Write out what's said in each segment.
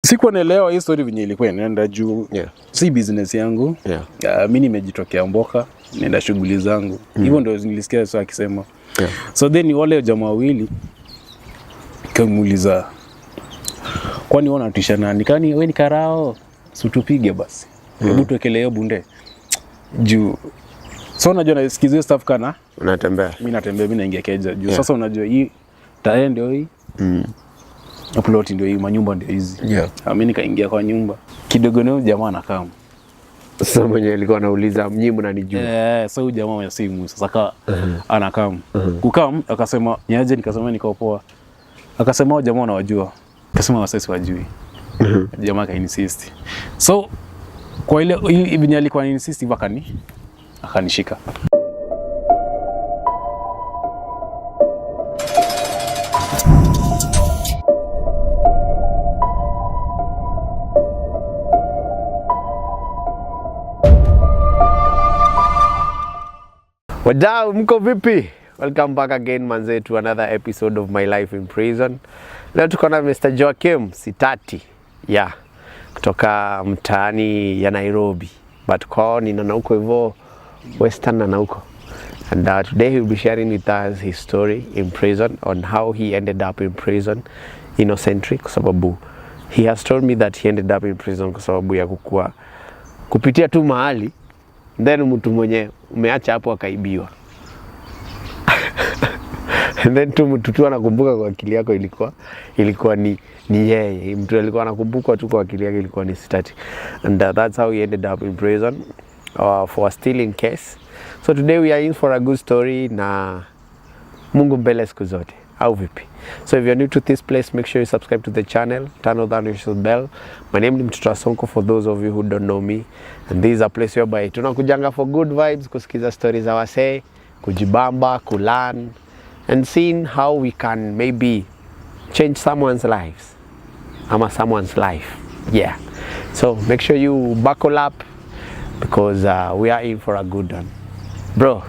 Sikuwa naelewa hii story venye ilikuwa inaenda juu si business yangu. Mi nimejitokea mboka, naenda shughuli zangu. Hivyo ndio nilisikia sasa akisema. So then wale jamaa wawili kamuuliza, kwani wewe unatisha nani? Kani wewe ni karao, si tupige basi. Hebu tuwekelee hiyo bunde juu. So unajua nasikizia hiyo stuff kana Unatembea. mimi natembea, mimi naingia keja juu. Sasa unajua hii tae ndio hii plot ndio hii, manyumba ndio hizi. Mimi nikaingia kwa nyumba kidogo, na huyu jamaa anakaa. Sasa mwenye alikuwa anauliza mnyi mnanijua. Eh, so huyu jamaa mwenye simu sasa ka anakam kukam, akasema niaje, nikasema niko poa. Akasema hao jamaa wanawajua, akasema wasasi wajui. Jamaa ka insist, so kwa ile venye alikuwa insist hivyo akanishika. Wadau, mko vipi? Welcome back again manze to another episode of My Life in Prison. Leo tuko na Mr. Joakim Sitati. Yeah, kutoka mtaani ya Nairobi. But kwao ni Nanauko hivyo, Western Nanauko. And today he will be sharing with us his story in prison on how he ended up in prison innocently, kwa sababu he has told me that he ended up in prison kwa sababu ya kukua kupitia tu mahali, then mtu mwenye umeacha hapo akaibiwa, and then tu mtu tu anakumbuka kwa akili yako ilikuwa ni yeye mtu alikuwa anakumbukwa tu kwa akili yake ilikuwa ni Sitati, and that's how he ended up in prison for a stealing case. So today we are in for a good story, na Mungu mbele siku zote, au vipi? So if you're new to this place, make sure you subscribe to the channel, turn on the notification bell. My name ni Mtoto wa Sonko for those of you who don't know me, and this is a place whereby tunakujanga for good vibes, kusikiza stories za wasee, kujibamba, kulearn and seeing how we can maybe change someone's lives ama someone's life. Yeah, so make sure you buckle up because we are in for a good one, bro.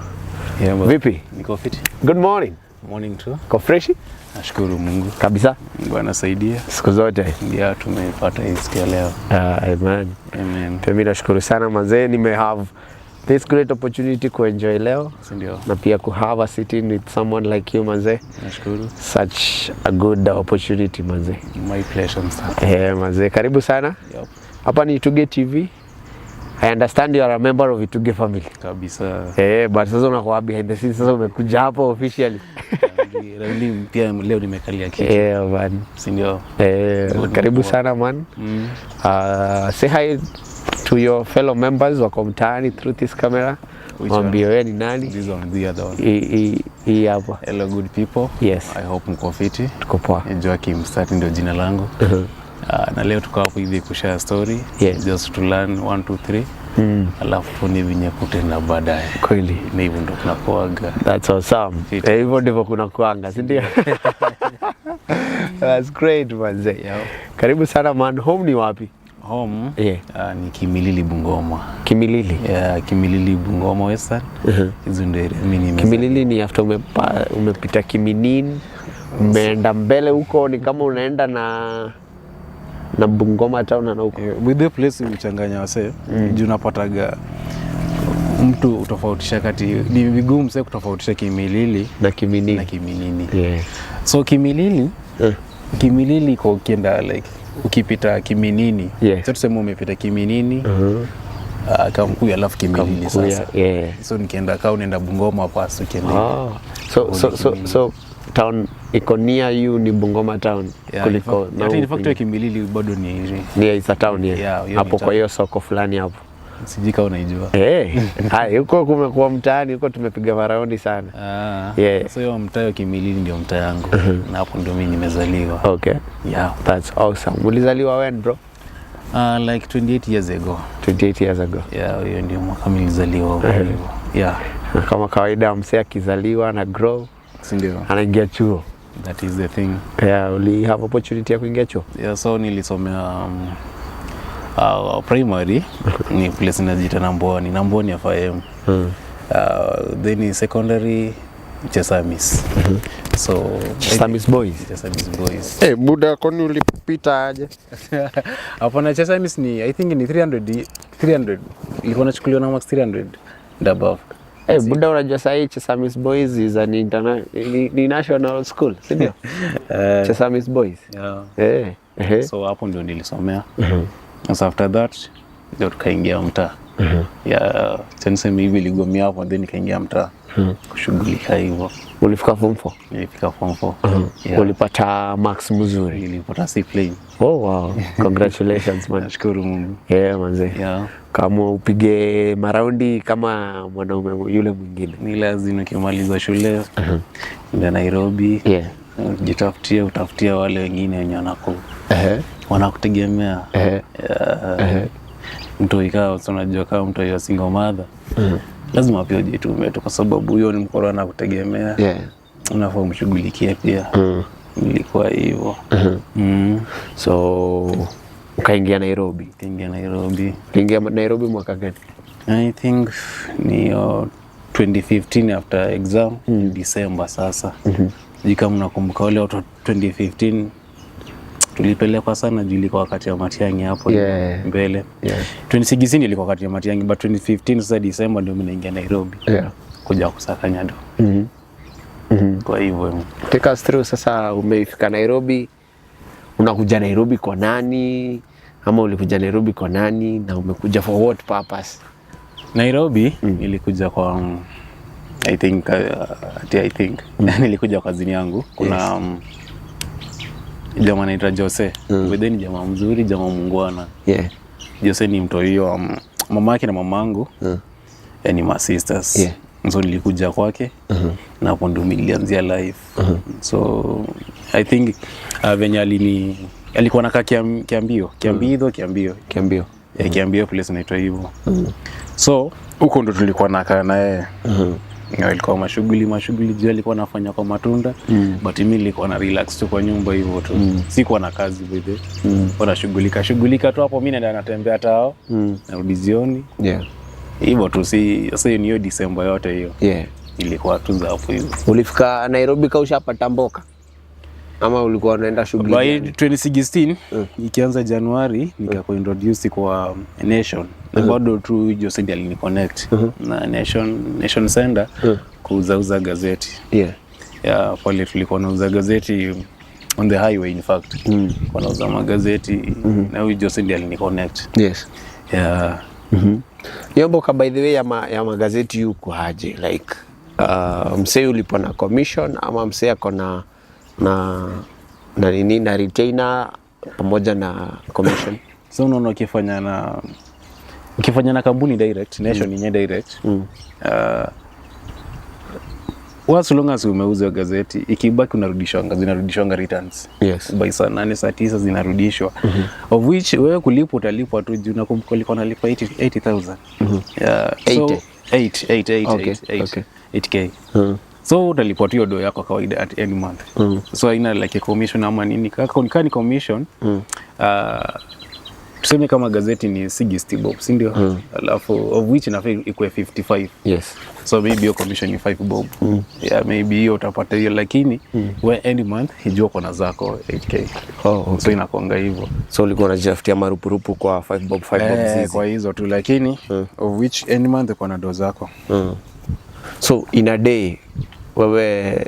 Yeah, bro. Vipi? Niko fit. Good morning. Morning tu. Ko freshi? Nashukuru Mungu. Kabisa. Mungu anasaidia. Siku zote. Ndio tumepata hii siku ya leo. Amen. Amen. Pia mimi nashukuru sana manzee, nime have this great opportunity kuenjoy leo Si ndio? Na pia ku have a sitting with someone like you, manzee. Nashukuru. Such a good opportunity, manzee. My pleasure, msa. Eh, manzee, karibu sana. Yep. Hapa ni Ituge TV. I understand you are a member of Ituge family. Kabisa. Eh, but sasa unakuwa behind the scenes, sasa umekuja hapa officially. Raundi pia leo nimekalia kiti. Eh, man. Si ndio? Eh, karibu sana, man. Say hi to your fellow members wako mtaani through this camera. Which Mwambie wewe ni nani? This one, the other one. Hii hapa. Hello good people. Yes. I hope mko fiti. Tuko poa. Joakim Sitati ndio jina langu. Na leo tuko hapo hivi kushare story. Just to learn 1 2 3. Alafu tuone venye kutenda baadaye. Kweli. Na hivyo ndo tunakuaga. That's awesome. Fiti. Eh, hivyo ndivyo kuna kuanga, si ndio? That's great, manze. Yeah. Karibu sana, man. Home ni wapi? Home ni Kimilili, Bungoma. Kimilili. Yeah, Kimilili, Bungoma Western. Hizo ndio area mimi nimezaliwa. Kimilili ni after umepita Kiminin, umeenda mbele huko ni kama unaenda na Bungoma town na huko. Yeah, with the place uchanganya wasee juu unapataga mtu utofautisha kati, ni vigumu sasa kutofautisha Kimilili Na Kiminini. Na Kiminini. So Kimilili, Kimilili kwa ukienda like ukipita Kiminini, so tuseme umepita Kiminini, Kamkuyu alafu Kimilili. Kamkuya, sasa so nikienda kaa unaenda Bungoma pas ukienda Oh. So town iko near you ni Bungoma town Yeah, kuliko in na fact, in huku fact kwingine. Kimilili bado ni Ni it's a town, yeah. Yeah, hiyo ni Hapo kwa town. hiyo soko fulani hapo. Sijui kama unaijua. Eh, hai huko kumekuwa mtaani huko tumepiga maraundi sana. Ah, so hiyo mtaa wa Kimilili ndio mtaa yangu na hapo ndio mimi nimezaliwa. Okay. Yeah. That's awesome. Ulizaliwa when, bro? Like 28 years ago. 28 years ago. Yeah, hiyo ndio mwaka mimi nilizaliwa huko hivyo. Yeah. Na kama kawaida msee akizaliwa na grow Si ndio? anaingia chuo. That is the thing. Yeah, uli have opportunity ya kuingia chuo? Yeah, so nilisomea primary ni place inajiita Nambwani, Nambwani FIM. Then in secondary Chesamis. So Chesamis Boys. Chesamis Boys. Eh, buda, kwani ulipita aje? Hapana, Chesamis ni, I think ni 300 300, ilikuwa nachukuliwa na max 300 and above. Eh, buda, unajua sahii Chesamis Boys is an ni national school, si ndio? Chesamis Boys. Yeah. Eh, eh. So hapo ndio nilisomea. Sasa after that ndio tukaingia mtaa. Yeah, niseme hivi, iligomea hapo, then nikaingia mtaa kushughulika hivyo. Ulifika form 4? Nilifika form 4. Yeah. Ulipata marks mzuri? Nilipata C plain. Oh wow. Congratulations, man. Nashukuru Mungu. Yeah, manze. Yeah. Kama upige maraundi kama mwanaume yule mwingine. Ni lazima ukimaliza shule ndio Nairobi. Yeah. Jitafutie, utafutie wale wengine wenye wanakutegemea. Yeah. Mtu ikawa, si unajua kama mtu wa single mother, lazima pia ujitume tu, kwa sababu huyo ni mkoro anakutegemea. Unafaa umshughulikie pia. Ilikuwa hivyo. So ukaingia Nairobi. Kaingia Nairobi. Uliingia Nairobi mwaka gani? I think ni 2015 after exam, December sasa. Sijui kama unakumbuka wale watu wa 2015, tulipelekwa sana juu ilikuwa wakati wa Matiang'i hapo mbele. 2016 ilikuwa wakati wa Matiang'i, but 2015 sasa December ndio mimi naingia Nairobi kuja kusaka do. Kwa hivyo. Take us through sasa, umefika Nairobi, unakuja Nairobi kwa nani? Ama ulikuja Nairobi kwa nani na umekuja for what purpose? Nairobi nilikuja kwa I think ati I think nilikuja kwa kazini yangu. Kuna jamaa anaitwa Jose. Mm. Ni jamaa mzuri, jamaa muungwana. Jose ni mtoi wa mama yake na mamangu, yani my sisters. So nilikuja kwake na hapo ndo nilianzia life. So I think venye alikuwa nakaa Kiambio, Kiambidho, Kiambio. Kiambio. Yeah, Kiambio, place inaitwa hivyo. So huko ndo tulikuwa nakaa na yeye. Yeah, ilikuwa mashughuli mashughuli juu alikuwa anafanya kwa matunda, but mimi nilikuwa na relax tu kwa nyumba hivyo tu. Sikuwa na kazi by the way. Nashughulika shughulika tu hapo, mimi naenda natembea tao, narudi jioni hivyo tu. Si sasa hiyo ni hiyo December yote hiyo ilikuwa tu za hapo hivyo. Ulifika Nairobi ka ushapata mboka ama ulikuwa unaenda shughuli By gani? 2016 ikianza Januari, nikakuwa introduced kwa Nation na bado tu Jose ndiye aliniconnect na Nation, Nation Center, kuuzauza gazeti. Ya pale tulikuwa nauza gazeti on the highway, in fact. Wanauza magazeti na huyu Jose ndiye aliniconnect. Yeah. Hiyo mboka, by the way, ya magazeti yuko aje? Like msee ulipo na commission ama msee ako na nini, na retainer pamoja na commission? So unaona ukifanya na kampuni direct, Nation yenyewe direct, as long as umeuza gazeti, ikibaki unarudishwanga, zinarudishwanga returns. By saa 8, saa 9 zinarudishwa, of which wewe kulipwa utalipwa tu, juu nakumbuka ulikuwa nalipa 80 80,000. Yeah. So 80? 8 8 8 8 8 8K. So utalipwa tu hiyo do yako kawaida at any month. So haina like a commission ama nini. Kaka ni commission, tuseme kama gazeti ni 60 bob, si ndio? Alafu of which inafaa ikuwe 55. So maybe hiyo commission ni 5 bob. Yeah, maybe hiyo utapata hiyo, lakini we end month ijua kona zako 8K. Oh, okay. So inakuanga hivyo. So ulikuwa unajitafutia marupurupu kwa 5 bob, 5 bob zizi. Kwa hizo tu, lakini of which end month uko na do zako. So in a day wewe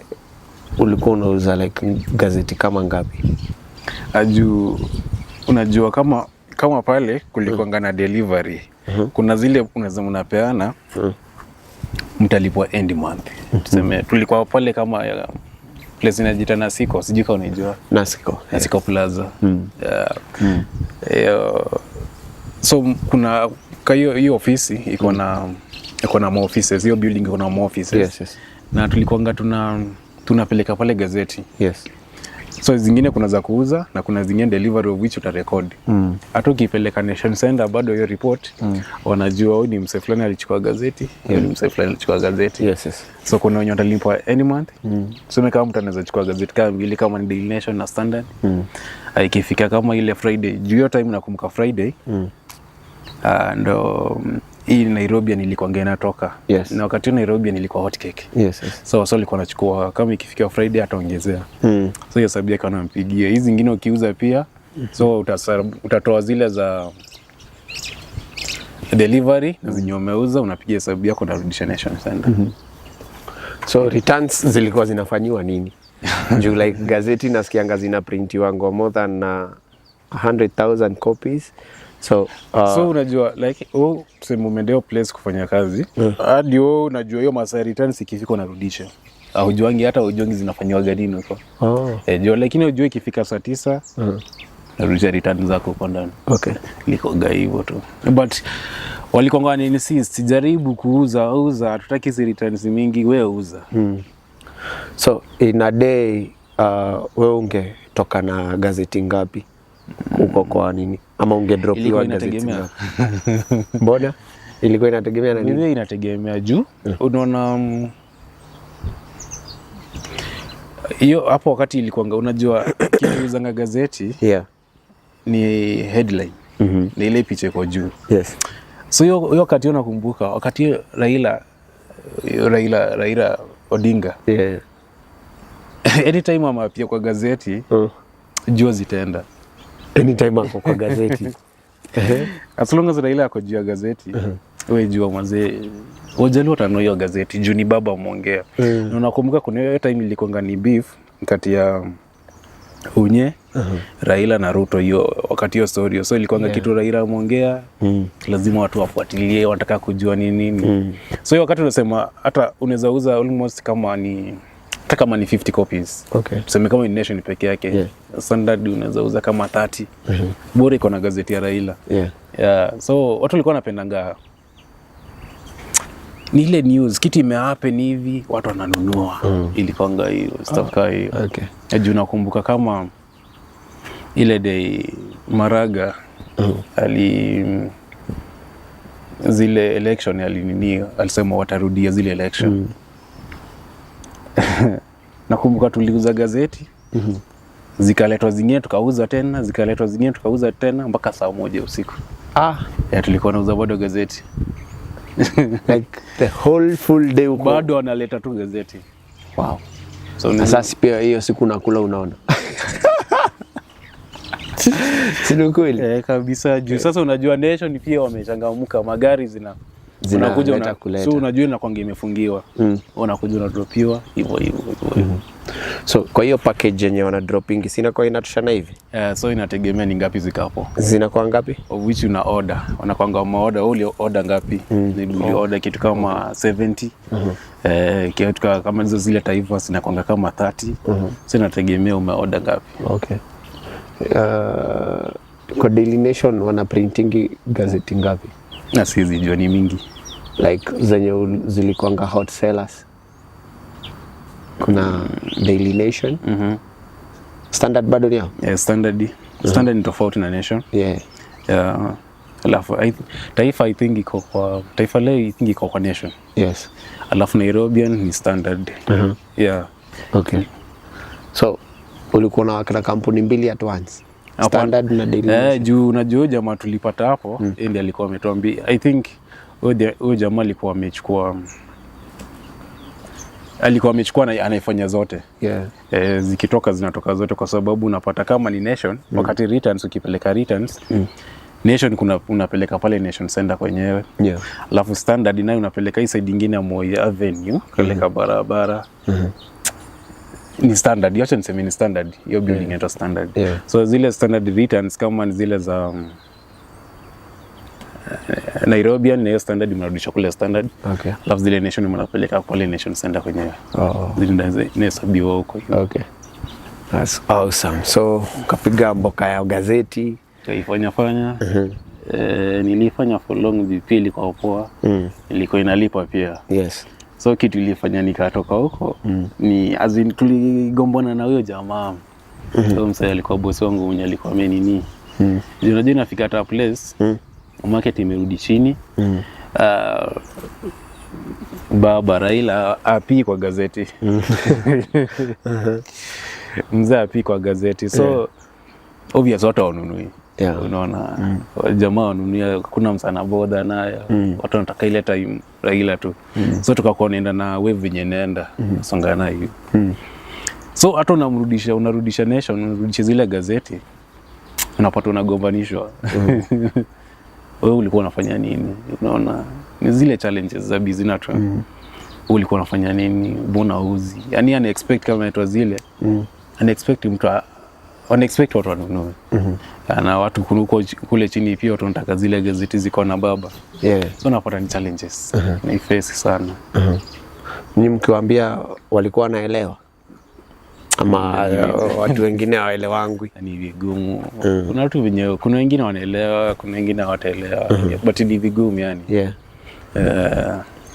ulikuwa unauza like gazeti kama ngapi? Aju unajua kama pale kulikuanga na delivery, kuna zile unaweza mnapeana, mtalipwa end month. Tuseme tulikuwa pale kama place inajiita Nasiko, sijui kama unaijua. Nasiko. Nasiko Plaza. Yeah. Yeah. So kuna kwa hiyo hiyo ofisi iko na maoffices, hiyo building iko na maoffices. Na tulikuanga tunapeleka pale gazeti. So zingine kuna za kuuza na kuna zingine delivery, of which utarekodi. Hata ukipeleka Nation Center bado hiyo report wanajua huyu ni msee fulani alichukua gazeti, huyu ni msee fulani alichukua gazeti. So kuna wenye watalipwa any month. Tuseme kama mtu anaweza chukua gazeti kama mbili, kama ni Daily Nation na Standard. Ikifika kama ile Friday, juu hiyo time nakumbuka Friday, ndo Hii Nairobi nilikuwa inatoka. Na wakati huo Nairobi nilikuwa hot cake. So alikuwa anachukua kama ikifikia Friday ataongezea. So hiyo sababu yake anampigia. Hizi zingine ukiuza pia, so utatoa zile za delivery na zenye umeuza, unapiga hesabu yako, unarudisha Nation Center. So returns zilikuwa zinafanyiwa nini? Juu like gazeti nasikianga zinaprintiwangwa more than 100,000 copies. So, So unajua like wewe, tuseme umeenda hiyo place kufanya kazi, hadi wewe unajua hiyo masaa ya returns ikifika unarudisha. Haujuangi, hata haujuangi zinafanyiwaga nini huko. Eh, jua lakini ujue ikifika saa 9 narudisha return zako huko ndani. Likoga hivyo tu, but walikuwa wanainsist, jaribu kuuza, uza, hatutaki hizi returns mingi, we uza. So in a day we ungetoka na gazeti ngapi huko kwa nini? Ama ungedropiwa Ilikuwa gazeti inategemea. ngapi? Mbona? Ilikuwa inategemea na nini? Mimi inategemea juu unaona hiyo hapo wakati ilikuwanga, unajua kiuzanga gazeti ni headline, ni ile picha iko juu. So hiyo wakati hiyo nakumbuka wakati hiyo Raila Odinga, anytime ameappear kwa gazeti, jua zitaenda. Anytime ako kwa gazeti. As long as Raila ako juu ya gazeti, we jua mazee Wajaluo watanunua hiyo gazeti juu ni baba ameongea. Na unakumbuka kuna hiyo time ilikuwanga ni beef kati ya Uhunye, Raila na Ruto, hiyo wakati hiyo story hiyo. So ilikuwanga kitu Raila ameongea, lazima watu wafuatilie, wanataka kujua ni nini. So hiyo wakati unasema hata unaweza uza almost kama ni hata kama ni 50 copies, tuseme kama ni Nation peke yake, Standard unaweza uza kama 30, bora iko na gazeti ya Raila. Yeah, so watu walikuwa wanapendanga ni ile news, kitu imehappen hivi, watu wananunua. Ilikuwanga hiyo stuff kaa hiyo. Juu nakumbuka kama ile day Maraga ali zile election alinini, alisema watarudia zile election. Nakumbuka tuliuza gazeti, zikaletwa zingine tukauza tena, zikaletwa zingine tukauza tena mpaka saa 1 usiku. Yeah, tulikuwa nauza bado gazeti. Like the whole full day uko. Bado wanaleta tu gazeti. So Sasa pia hiyo siku nakula unaona. Si ni kweli? Eh, kabisa, juu sasa unajua Nation pia wamechangamka, magari zina Zinaleta unakuja kuleta. So unajua inakwanga imefungiwa, unakuja unadropiwa hivyo hivyo hivyo hivyo. So kwa hiyo package yenye wana dropping sinakuwa inatoshana hivi? Eh, so inategemea ni ngapi zikapo. Zinakuwa ngapi? Of which una order, wanakwanga wameorder, wewe uli order ngapi? Maybe uli order kitu kama 70, kitu kama hizo zile Taifa zinakwanga kama 30. So inategemea umeorder ngapi. Okay. Kwa Daily Nation wana printingi gazeti ngapi? Na siwezi jua, ni mingi. Like zenye zilikuwanga hot sellers. Kuna Daily Nation. Standard bado ni yao? Yeah, Standard ni tofauti na Nation. Yeah. Alafu Taifa, I think iko kwa Taifa Leo, I think iko kwa Nation. Alafu Nairobian ni Standard. Yeah. Okay. So ulikuwa na na kampuni mbili at once. Standard na Daily Nation. Eh, juu unajua huyu jamaa tulipata hapo, yeye ndiye alikuwa ametuambia. I think huyo jamaa alikuwa amechukua na anaifanya zote. Eh, zikitoka zinatoka zote kwa sababu unapata kama ni Nation, wakati returns, ukipeleka returns Nation, kuna unapeleka pale Nation Center kwenyewe. Alafu Standard nayo unapeleka hii side ingine ya Moi Avenue, peleka barabara. Ni Standard, acha niseme ni Standard. Hiyo building inaitwa Standard. So zile Standard returns kama ni zile za Nairobian na hiyo Standard mnarudisha kule Standard. Alafu zile Nation mnapeleka pale Nation Center kwenyewe. Zile zinahesabiwa huko hivyo. Okay. That's awesome. So ukapiga mboka ya gazeti. Kaifanya fanya. Eh, nilifanya for long juu pia ilikuwa poa. Ilikuwa inalipa pia. So kitu ilifanya nikatoka huko ni as in tuligombana na huyo jamaa. So msee alikuwa bosi wangu mwenye alikuwa amenini. Juu unajua inafika hata place, market imerudi chini. Baba Raila appear kwa gazeti. Mzee appear kwa gazeti. So obvious watu hawanunui. Unaona, jamaa wanunia, kuna msana boda nayo, watu wanataka ile time Raila tu. So tukakuwa naenda na wave venye naenda, songa nayo hivi. So hata unamrudisha, unarudisha Nation, unarudisha zile gazeti, unapata unagombanishwa. Wewe ulikuwa unafanya nini? Unaona, ni zile challenges za business tu. Wewe ulikuwa unafanya nini? Mbona uzi? Yani ana expect kama inaitwa zile, ana expect mtu wana expect watu wanunue. Na watu huko kule chini pia watu wanataka zile gazeti ziko na baba. So unapata ni challenges ni face sana. Ni mkiwaambia walikuwa wanaelewa ama watu wengine hawaelewangwi? Ni vigumu. Kuna watu venye, kuna wengine wanaelewa, kuna wengine hawataelewa, but ni vigumu yani.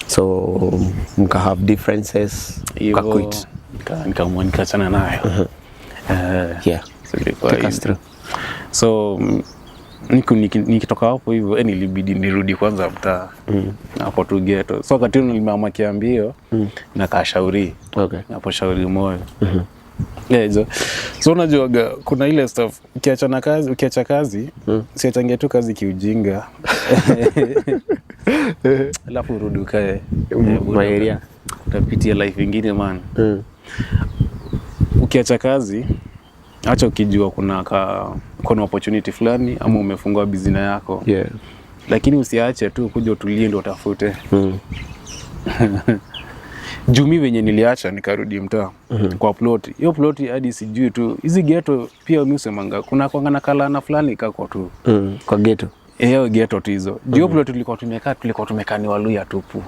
So mka have differences, Hivyo, mka quit. Nikaamua nikaachana nayo. So ilikuwa Take us hivyo. through. So nikitoka hapo hivyo, nilibidi nirudi kwanza mtaa hapo tu ghetto. So wakati huo nilimama Kiambio na kashauri hapo Shauri Moyo. Yeah, so unajuaga kuna ile stuff ukiachana kazi, ukiacha kazi, siachangia tu kazi kiujinga alafu urudi ukae Maeria. Utapitia life ingine, man. Ukiacha kazi, acha ukijua kuna opportunity fulani ama umefungua business yako, lakini usiache tu kuja utulie ndio utafute. Juu mi venye niliacha nikarudi mtaa kwa ploti, hiyo ploti hadi sijui tu hizi ghetto pia mi usemanga kuna kwanga na kalana fulani kako tu. Kwa ghetto. Hiyo ghetto tu hizo. Juu hiyo ploti tulikuwa tumekaa ni Waluya tupu.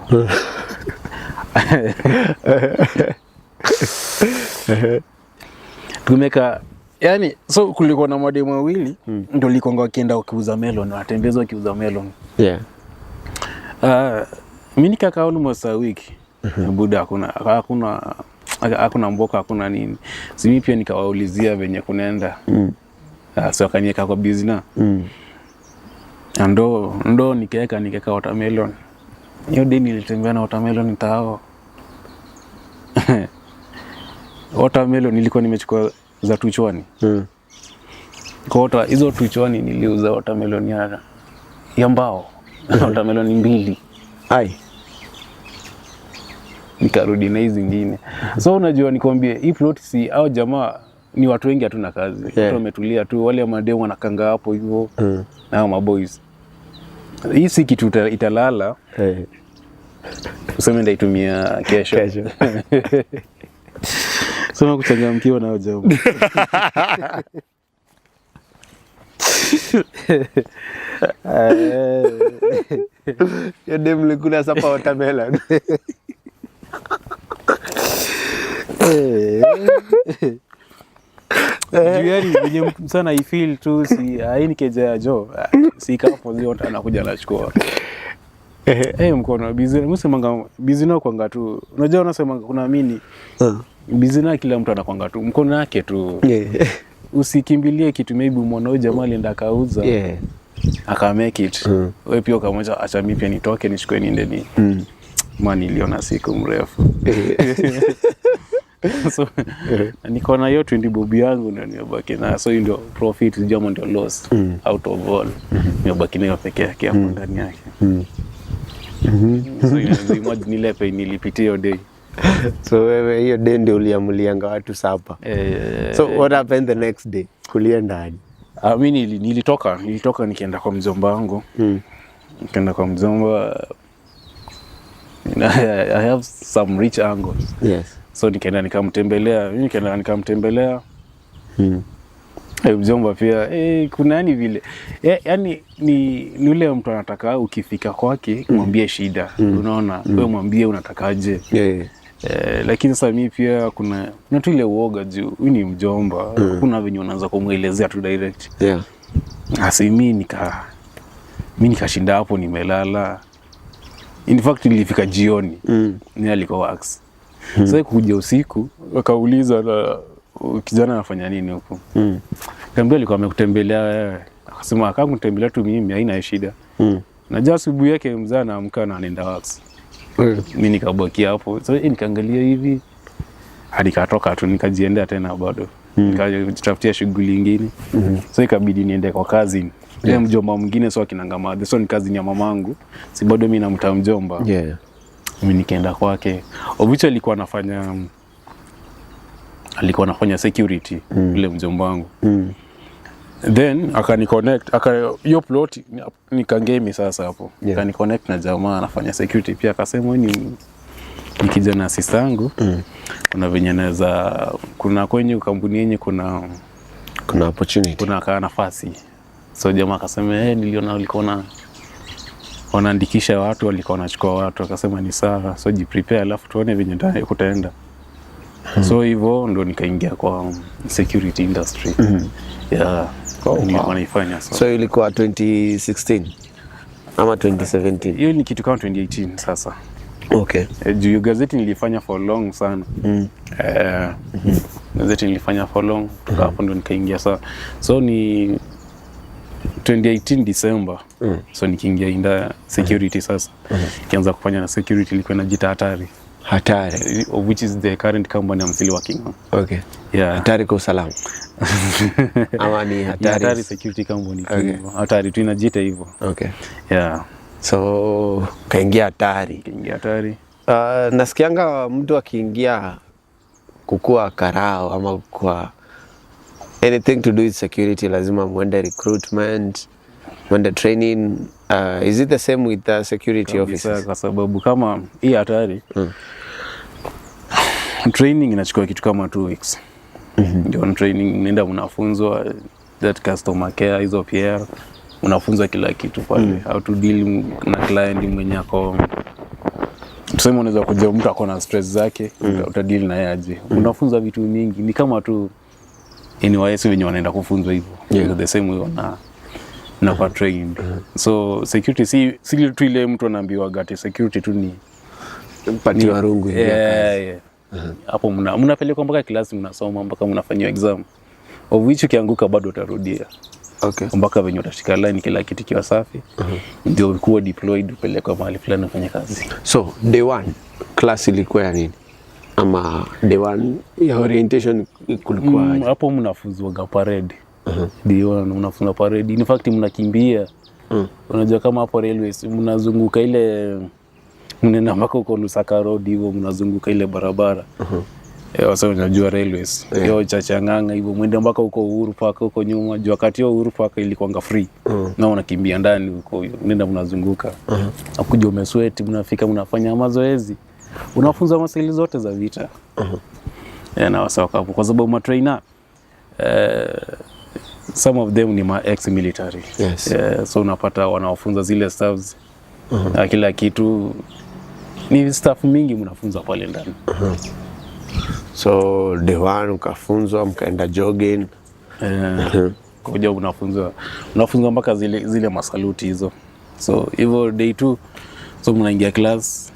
Tumeka yani, so kulikuwa na mademu wawili ndio likonga wakienda wakiuza melon, watembeza wakiuza melon. Mi nikakaa almost a week, buda, hakuna mboka, hakuna nini. Si mi pia nikawaulizia venye kunaenda. So akanieka kwa bizna. Ndo nikaeka watermelon. Hiyo day nilitembea na watermelon tao. Watermelon nilikuwa nimechukua za tuchwani. Kwa hizo tuchwani niliuza watermelon ya mbao, watermelon mbili. Ai. Nikarudi na hizi zingine. So unajua nikwambie, hii plot si au jamaa ni watu wengi hatuna kazi. Watu wametulia tu, wale mademu wanakanga hapo hivyo na hao maboys. Hii si kitu italala useme ndaitumia kesho. Kesho. Sema kuchangamkiwa nao jamaa. Hiyo day mlikula supper watermelon. Juu yani venye mtu sana ifeel tu si haini keja ya jo si kapo zote anakuja anachukua. Mkono busy msemanga busy na kwanga tu. Unajua unasemanga kuna mini busy na kila mtu anakwanga tu mkono yake tu. Usikimbilie kitu, maybe umeona huyu jamaa alienda akauza aka make it. Wewe pia ukamwacha, acha mimi pia nitoke nichukue niende ni. Man, niliona siku mrefu. So niko na hiyo 20 bob yangu ndio nimebaki nayo. So hiyo ndio profit ama ndio loss out of all. Nimebaki nayo peke yake hapo ndani yake. So inaweza imagine ile pain nilipitia hiyo day. So wewe hiyo day ndio uliamulianga watu supper. So what happened the next day? Kulienda aje? Mi nilitoka nikienda kwa mjomba wangu. Nikaenda kwa mjomba. I have some rich uncles. So nikaenda nikamtembelea, mimi nikaenda nikamtembelea. Mjomba pia kuna yani vile yani ni ule mtu anataka ukifika kwake mwambie shida. Unaona, wewe mwambie unatakaje. Lakini sasa mi pia kuna tu ile uoga juu huyu ni mjomba. Kuna venye unaanza kumwelezea tu direct. Asi mi nikashinda hapo nimelala. In fact nilifika jioni. Ni alikuwa wax. Sasa kuja usiku wakauliza na kijana anafanya nini huko? Kaambia alikuwa amekutembelea wewe. Akasema akakutembelea tu mimi haina shida. Najua asubuhi yake mzee anaamka na anaenda wax. Mi nikabakia hapo. So nikaangalia hivi hadi katoka tu nikajiendea tena bado. Nikajitafutia shughuli ingine, so ikabidi niende kwa cousin, yeah. Mjomba mwingine, so akinanga madhe, so ni cousin ya mamangu, si bado mi namta mjomba. Mi nikaenda kwake, of which alikuwa anafanya security, yule mjomba wangu. Then akaniconnect, aka hiyo plot ni Kangemi sasa hapo. Akaniconnect na jamaa anafanya security pia, akasema, "Wewe ni kijana sister yangu, kuna venye naweza, kuna kwenye kampuni yenye kuna Kuna opportunity. Kuna kaa nafasi." So jamaa akasema, "Hey, niliona walikuwa na wanaandikisha watu, walikuwa wanachukua watu." Akasema, "Ni sawa, so jiprepare, alafu tuone venye kutaenda." So hivyo ndo nikaingia kwa security industry, yeah. Oh, Nilikuwa wow. naifanya, so So ilikuwa 2016 ama 2017? Hiyo ni kitu kama 2018 sasa. Eh, juu hiyo gazeti nilifanya for long sana. Eh, gazeti nilifanya for long. Kutoka hapo ndo nikaingia saa, so ni 2018 December. So nikiingia inda security sasa, nikianza kufanya na security, ilikuwa inajiita Hatari. Hatari. Eh, of which is the current company I'm still working on. Yeah. Hatari kwa usalama ama ni Ni hatari? Hatari Security Company tu hivyo. Hatari tu inajiita hivyo. Yeah. So kaingia Hatari. Nikaingia Hatari. Nasikianga mtu akiingia kukua karao ama kukua anything to do with security, lazima mwende recruitment, mwende training. Is it the same with the security Kabisa, officers? Kwa sababu kama hii Hatari, training inachukua kitu kama 2 weeks. Ndio training mnaenda mnafunzwa that customer care, hizo PR, unafunzwa kila kitu pale, how to deal na client mwenye ako, tuseme unaweza kuja mtu ako na stress zake, utadeal na yeye aje. Unafunzwa vitu mingi, ni kama tu NYS wenye wanaenda kufunzwa hivyo. The same way wana nakuwa trained. So security si tu ile mtu anaambiwa ati security tu ni Patiwa rungu, ingia kazi. Yeah. Hapo mnapelekwa mpaka class, mnasoma mpaka mnafanyiwa exam, of which ukianguka bado utarudia mpaka venye utashika line, kila kitu kiwa safi, ndio kuwa deployed, upelekwa mahali fulani ufanye kazi. So day one class ilikuwa ya nini, ama day one ya orientation kulikuwa aje? Hapo mnafunzwaga parade. Ndio mnafunzwa parade, in fact mnakimbia. Unajua kama hapo railways mnazunguka ile, mnaenda mpaka huko Lusaka Road hivyo, mnazunguka ile barabara. Wasa unajua railways, hiyo Chachang'anga hivyo, mwende mpaka huko Uhuru Park huko nyuma, juu wakati hiyo Uhuru Park ilikuwanga free, na unakimbia ndani huko, nenda mnazunguka, akuja umesweat, mnafika mnafanya mazoezi, unafunza maskills zote za vita. Yeah, na wasa wako hapo kwa sababu matrainer, some of them ni ma ex military. Yeah, so unapata wanawafunza zile stuffs na kila kitu, ni stuff mingi mnafunza pale ndani. So day one ukafunzwa, mkaenda jogging. Eh, kuja unafunzwa mpaka zile zile masaluti hizo. So hivyo day two, so mnaingia class,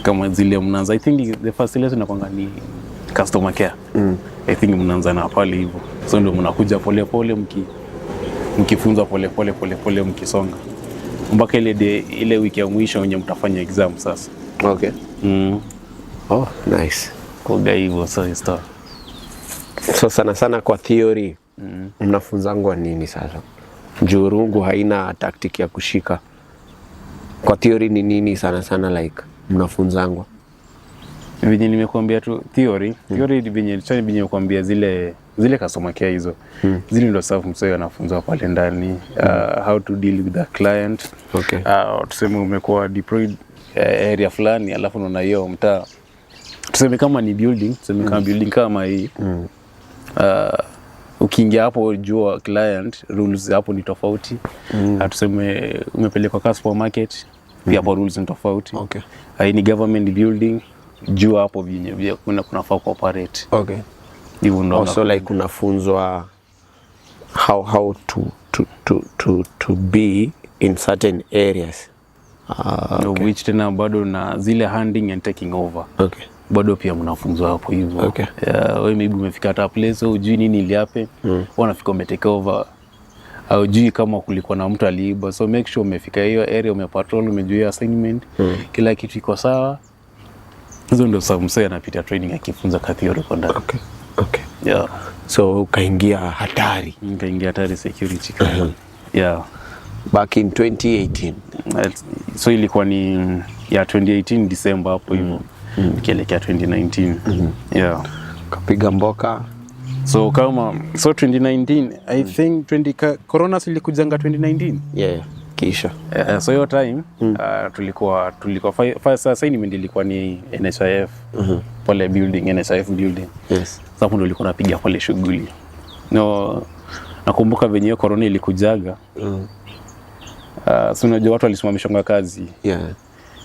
kama zile mnaanza, I think the first lesson inakwanga ni customer care. I think mnaanza na pale hivyo, so ndio mnakuja pole pole mkifunzwa pole pole pole pole, mkisonga mpaka ile day, ile wiki ya mwisho wenye mtafanya exam sasa. Oh, nice. Koga hivyo, so stuff. So sana sana kwa theory mnafunzangwa nini sasa? Juu rungu haina tactic ya kushika. Kwa theory ni nini sana sana like mnafunzangwa? Venye nimekuambia tu theory, theory venye chani, venye nimekuambia zile zile customer care hizo, zile ndo stuff msee anafunzwa pale ndani, how to deal with the client. Tuseme umekuwa deployed area fulani, alafu unaona hiyo mtaa, tuseme kama ni building, tuseme kama building kama hii, ukiingia hapo jua client rules hapo ni tofauti. Tuseme umepelekwa ka supermarket, pia hapo rules ni tofauti. Hii ni government building, jua hapo vyenye vya kunafaa kuoperate. Hivyo ndo. Also like unafunzwa how to be in certain areas. Ah, Of which tena bado na zile handing and taking over, bado pia mnafunzwa hapo hivyo. Yeah, wewe maybe umefika hata place hujui nini ilihappen, wanafika umetake over, haujui kama kulikuwa na mtu aliiba, so make sure umefika hiyo area, umepatrol, umejua hiyo assignment, kila kitu iko sawa. Hizo ndio sababu msee anapitia training akifunza ka theory kwa ndani. Yeah. So ukaingia Hatari. Nikaingia Hatari Security Company. Yeah. Back in 2018. So ilikuwa ni ya 2018 December hapo hivyo, nikielekea 2019. Yeah. Kapiga mboka. So kama so 2019, I think 20 corona silikujanga 2019. Yeah. Kisha. So hiyo time tulikuwa first assignment ilikuwa ni NHIF pale building, NHIF building. Sasa hapo ndo ilikuwa napiga pale shughuli. No, nakumbuka venye hiyo corona ilikujaga. So unajua watu walisimamishwa kazi.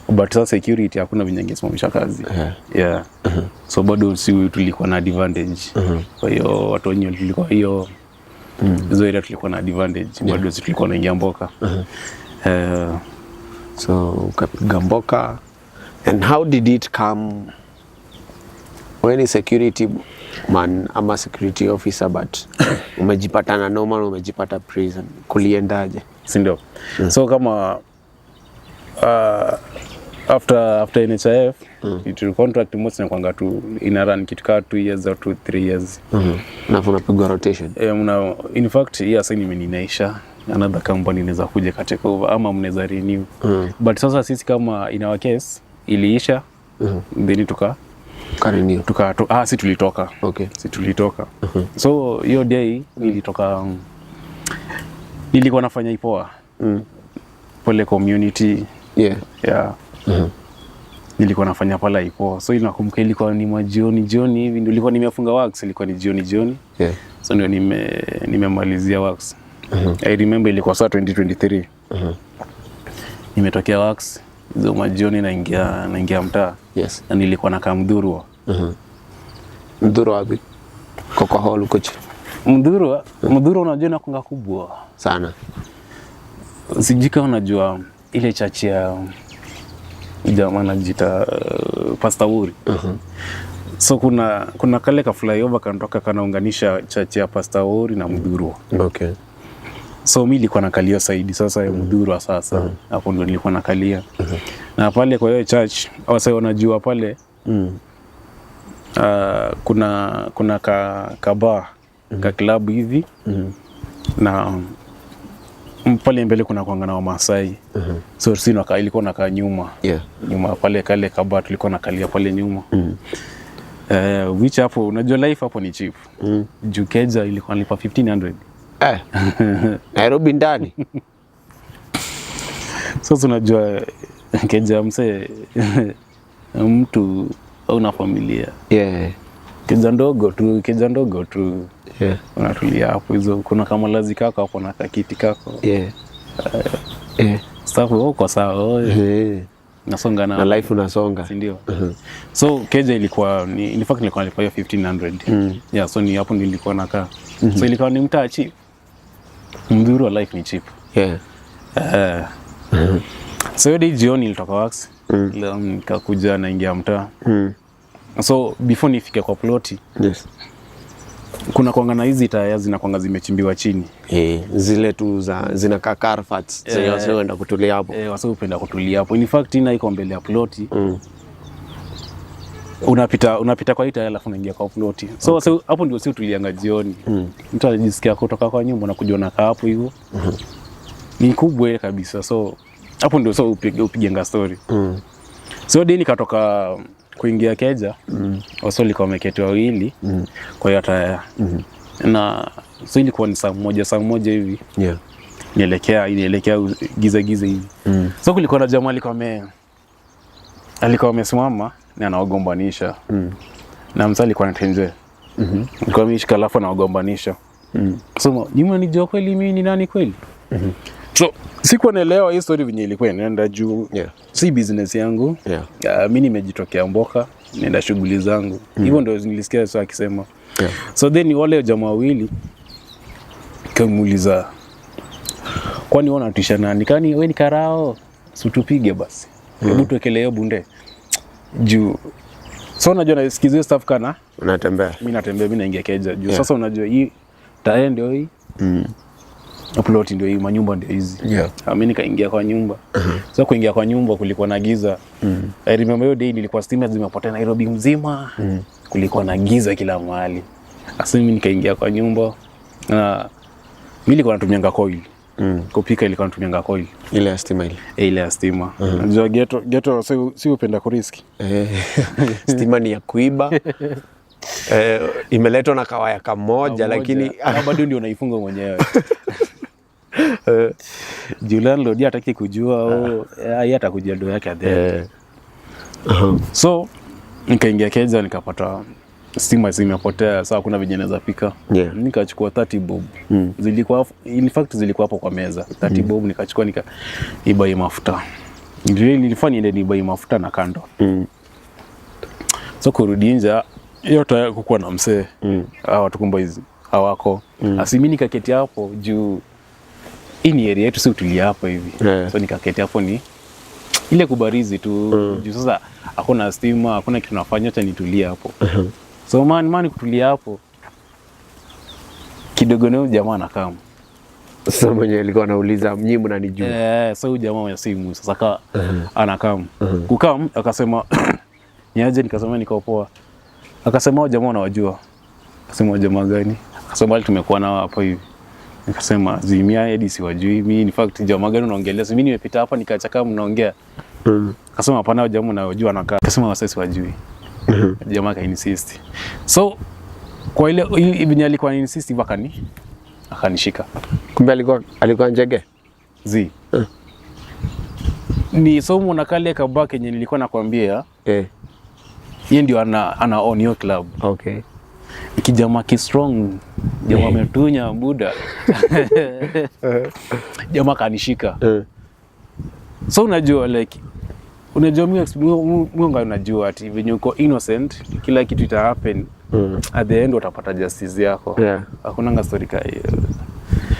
But sasa security hakuna venye ingesimamisha kazi. Yeah. So bado si tulikuwa na advantage. Kwa hiyo watu wenye tulikuwa hiyo hizo area tulikuwa na advantage. Bado si tulikuwa naingia mboka. So ukapiga mboka, and how did it come when ni security man ama security officer, but umejipata na normal, umejipata prison, kuliendaje? Si ndio? So kama after NHIF it contract most inakuanga tu ina run kitu kaa 2 years or 2 3 years. Alafu unapigwa rotation. Eh, mna in fact hii assignment inaisha, another company inaweza kuja ka take over ama mnaweza renew. But sasa sisi kama in our case iliisha, then tuka Karenew. Tuka si tulitoka. Si tulitoka. So hiyo day nilitoka, nilikuwa nafanya IPOA pale community. Yeah. Nilikuwa nafanya pale IPOA. So nakumbuka ilikuwa ni majioni jioni hivi, ndio ilikuwa nimefunga works, ilikuwa ni jioni jioni. So ndio nimemalizia works. I remember ilikuwa saa 2023. Nimetokea works hizo majioni, naingia mtaa. Na nilikuwa nakaa Muthurwa. Muthurwa wapi? Kwa hall huko chini. Muthurwa, Muthurwa unajua inakuanga kubwa. Sana. Sijui kama unajua ile church ya jamaa anajiita Pastor Wuri. So kuna kale ka flyover kanatoka kanaunganisha church ya Pastor Wuri na Muthurwa. So mi nilikuwa nakalia side sasa ya Muthurwa sasa. Hapo ndio nilikuwa nakalia. Na pale kwa hiyo church wase wanajua pale kuna ka bar, ka club hivi na pale mbele kuna kuanga na Wamasai. So si ilikuwa nakaa nyuma. Nyuma pale kale kaba tulikuwa nakalia pale nyuma. Which hapo unajua life hapo ni cheap. Juu keja ilikuwa nalipa 1500. Eh. Nairobi ndani. Sasa unajua keja msee mtu au na familia. Keja ndogo tu, keja ndogo tu. Unatulia hapo hizo, kuna kama lazi kako hapo na kakiti kako. Staff uko sawa. Oye. Nasonga na Na life unasonga. Si ndio? So keja ilikuwa ni, in fact nilikuwa nalipa hiyo 1500. Yeah, so ni hapo nilikuwa nakaa. So ilikuwa ni mtaa cheap. Muthurwa life ni cheap. So hiyo day jioni nilitoka works. Leo nikakuja naingia mtaa. So before nifike kwa ploti kuna kwanga na hizi taya zinakwanga zimechimbiwa chini. Eh, zile tu za zinakaa carpets zenye wasee huenda kutulia hapo. Eh, wasee hupenda kutulia hapo. In fact ina iko mbele ya ploti. Unapita kwa hii taya alafu unaingia kwa ploti. So okay, hapo ndio si tulianga jioni. Mtu anajisikia kutoka kwa nyumba na kuja unakaa hapo hivyo. Ni kubwa ile kabisa. So hapo ndio so upiganga story. So day nikatoka kuingia keja, wasee walikuwa wameketi wawili kwa hiyo taya. Na so ilikuwa ni saa moja hivi. Nielekea giza giza hivi. So kulikuwa na jamaa alikuwa amesimama na anawagombanisha. Na msa alikuwa anatenje. Alikuwa ameshika alafu anawagombanisha. So nyuma nijua kweli mimi ni nani kweli? So sikuwa naelewa hii story venye ilikuwa inaenda juu si business yangu. Mi nimejitokea mboka, naenda shughuli zangu. Hivyo ndio nilisikia sasa akisema. So then wale jamaa wawili kamuuliza, kwani wewe unatisha nani? Kani wewe ni karao, si tupige basi. Hebu tuwekelee hiyo bunde. Juu so unajua nasikizia hiyo stuff kana Unatembea. mimi natembea, mimi naingia keja juu sasa unajua hii taya ndio hii, plot ndio hii, manyumba ndio hizi. Mimi nikaingia kwa nyumba. So kuingia kwa nyumba kulikuwa na giza. I remember hiyo day nilikuwa stima zimepotea Nairobi mzima. Kulikuwa na giza kila mahali. Sasa mimi nikaingia kwa nyumba na mimi nilikuwa natumianga coil. Kupika ilikuwa natumianga coil. Ile ya stima ile. Eh, ile ya stima. Unajua ghetto ghetto si upenda kurisk. Eh, stima ni ya kuiba. Eh, imeletwa na kawaya kamoja, lakini Na bado ndio unaifunga mwenyewe. Juu landlord yeye hataki kujua au yeye atakujia do yake at the end. So nikaingia keja nikapata stima zimepotea, saa hakuna venye naweza pika. Nikachukua 30 bob. Zilikuwa, in fact zilikuwa hapo kwa meza 30 bob, nikachukua nika nibuy mafuta. Ndio nilifanya niende nibuy mafuta na kando. So kurudi nje yote kukuwa na msee, hawa watu kumba hizi hawako. Asi mimi nikaketi hapo juu hii ni area yetu, si utulia hapo hivi. So nikaketi hapo ni ile kubarizi tu, juu sasa hakuna stima, hakuna kitu nafanya, acha nitulie hapo. So man kutulia hapo kidogo, na huyu jamaa anakam. Sasa mwenye alikuwa anauliza nyinyi mnanijua? Eh, so huyu jamaa wa simu sasa ka anakam kukam, akasema niaje, nikasema niko poa. Akasema hao jamaa unawajua? Akasema jamaa gani? Akasema wale tumekuwa nao hapo hivi. Nikasema zimia hadi siwajui mimi, in fact jamaa gani unaongelea? Si mimi nimepita hapa nikaacha kama mnaongea. Akasema hapana, hao jamaa unawajua nakaa. Akasema wasa siwajui. Jamaa ka insist. So kwa ile venye alikuwa insist hivyo akanishika. Kumbe alikuwa njege. Zi. Ni somo na kale kabaka kenye nilikuwa nakwambia, yeye ndio ana own hiyo club. Kijamaa ki strong, jamaa ametunya buda. Jamaa kanishika. So unajua like unajua mimi unajua ati venye uko innocent kila kitu ita happen. At the end utapata justice yako. Hakuna story ka hiyo.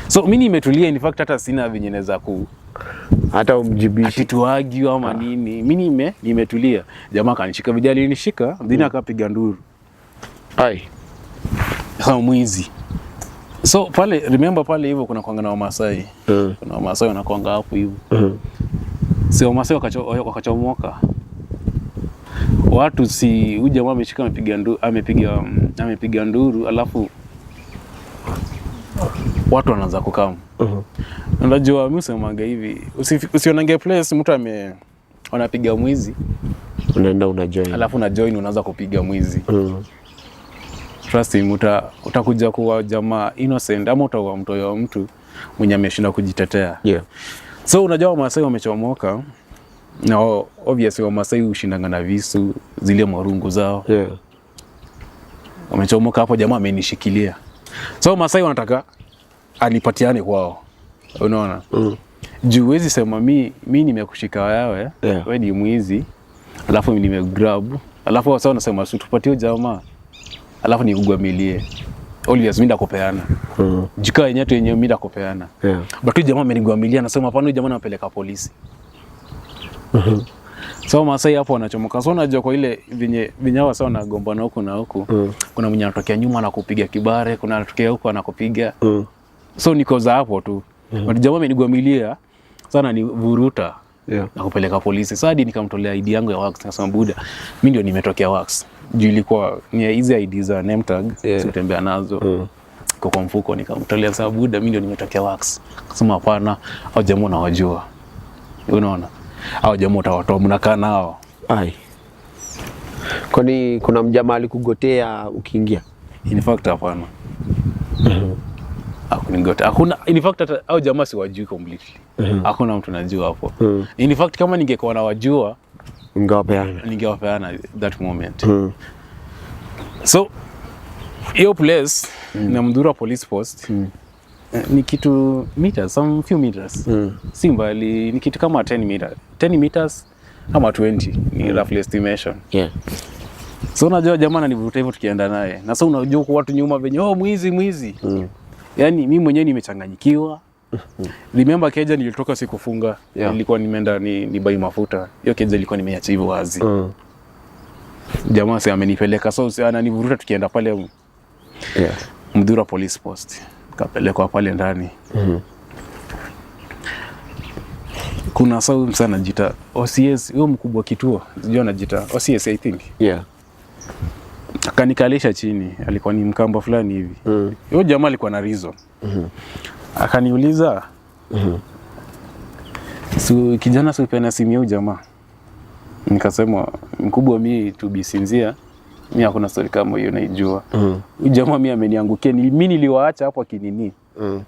So mimi nimetulia, in fact hata sina venye naweza ku Hata umjibishi. Ati tuargue ama nini. Mimi nimetulia. Jamaa kanishika, vijana alinishika, then akapiga nduru. Ai. Kama mwizi. So pale, remember pale hivyo kuna kwanga na Wamasai. Kuna Wamasai wanakwanga hapo hivyo. Si Wamasai wakachomoka. Watu si huyu jamaa ameshika amepiga nduru, amepiga nduru alafu watu wanaanza kukam. Unajua mimi usemaga hivi, usionange place mtu anapiga mwizi Unaenda una join. Alafu una join unaanza kupiga mwizi. Trust me, utakuja kuwa jamaa innocent ama utakuwa mtoyo wa mtu mwenye ameshinda kujitetea. So unajua Wamasai wamechomoka na obviously Wamasai hushindanga na visu zile marungu zao. Wamechomoka hapo, jamaa amenishikilia. So Wamasai wanataka anipatiane kwao. Unaona? Juu huwezi sema mi nimekushika wewe, we ni mwizi, alafu nimegrab, alafu wasa wanasema si tupatie huyu jamaa, alafu nikugwamilie. Obvious mimi ndakupeana. Jukaa yenyewe tu yenyewe mimi ndakupeana. But huyu jamaa amenigwamilia, anasema hapana, huyu jamaa nampeleka polisi. So Masai hapo wanachomoka. So unajua kwa ile venye hawa sasa wanagombana huku na huku. Kuna mwenye anatokea nyuma anakupiga kibare, kuna anatokea huku anakupiga. So niko za hapo tu. But jamaa amenigwamilia sana ni vuruta na kupeleka polisi. Sasa hadi nikamtolea ID yangu ya works, nikasema buda, mimi ndio nimetokea works. Juu ilikuwa ni hizi ID za name tag, sikutembea nazo. Kwa mfuko nikamtolea, sasa buda, mimi ndio nimetokea works. Akasema hapana, hao jamaa unawajua. Unaona? Hao jamaa utawatoa, mnakaa nao. Ai. Kwani kuna mjamaa alikugotea ukiingia? In fact hapana. Hakunigotea. Hakuna, in fact hata hao jamaa siwajui completely. Hakuna mtu najua hapo. In fact kama ningekuwa nawajua Ungewapeana. Ningewapeana that moment. So hiyo place na Mdhura police post ni kitu meters, some few meters. Si mbali, ni kitu kama 10 meters. 10 meters ama 20 ni roughly estimation. So unajua jamaa ananivuta hivyo tukienda naye. Na sasa unajua kwa watu nyuma venye oh, mwizi mwizi. Yaani mimi mwenyewe nimechanganyikiwa. Remember keja nilitoka sikufunga. Nilikuwa nimeenda ni buy mafuta. Hiyo keja ilikuwa nimeacha hivyo wazi. Jamaa si amenipeleka, so si ananivuruta tukienda pale Mdhura police post. Kapelekwa pale ndani. Kuna sau msa anajiita OCS, huyo mkubwa kituo, sijui anajiita OCS I think. Akanikalisha chini, alikuwa ni Mkamba fulani hivi. Huyo jamaa alikuwa na reason. Akaniuliza, "Su kijana, si upeana simu ya huyu jamaa?" Nikasema, "Mkubwa, mi to be sincere, mi hakuna story kama hiyo naijua. Huyu jamaa mi ameniangukia, mi niliwaacha hapo akinini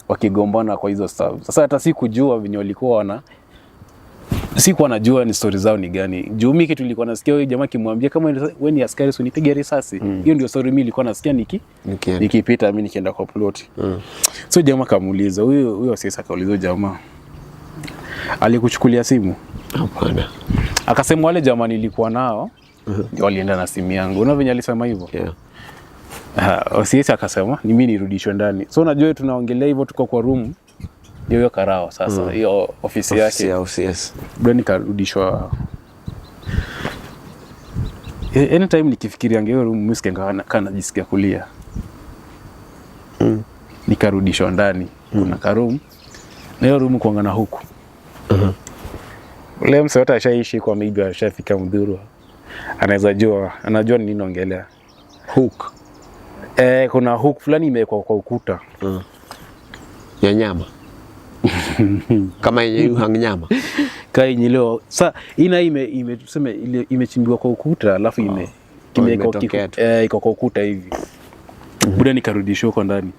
wakigombana kwa hizo stuff. Sasa hata sikujua venye walikuwa wana, sikuwa najua ni story zao ni gani. Juu mi kitu nilikuwa nasikia huyu jamaa akimwambia, kama wewe ni askari, si unipige risasi." Hiyo ndio story mi nilikuwa nasikia Nikienda. Nikipita mi nikienda kwa plot. So jamaa kamuuliza huyo huyo sasa, akauliza huyo jamaa, "Alikuchukulia simu?" Hapana. Akasema, "Wale jamaa nilikuwa nao ndio walienda na simu yangu." Unaona venye alisema hivyo? Yeah. OCS akasema ni mimi nirudishwe ndani. So unajua tunaongelea hivyo, tuko kwa room hiyo hiyo karao sasa, hiyo ofisi Ofisi yake. ya OCS. Bado nikarudishwa. Anytime nikifikiria hiyo room, mimi sikia kana najisikia kulia. Nikarudishwa ndani. Kuna karoom na hiyo room kuanga na huku. Ule mse wote ashaishi kwa, maybe ashafika Muthurwa, anaweza jua, anajua ni nini naongelea. Hook. Eh, kuna hook fulani imewekwa kwa ukuta. Ya nyama. Kama yenye you hang nyama. Kainyileo sa ina ime tuseme ile imechimbiwa kwa ukuta, alafu ime kimewekwa. Imetokea tu. Eh, iko kwa ukuta hivi. Buda, nikarudishwa huko ndani.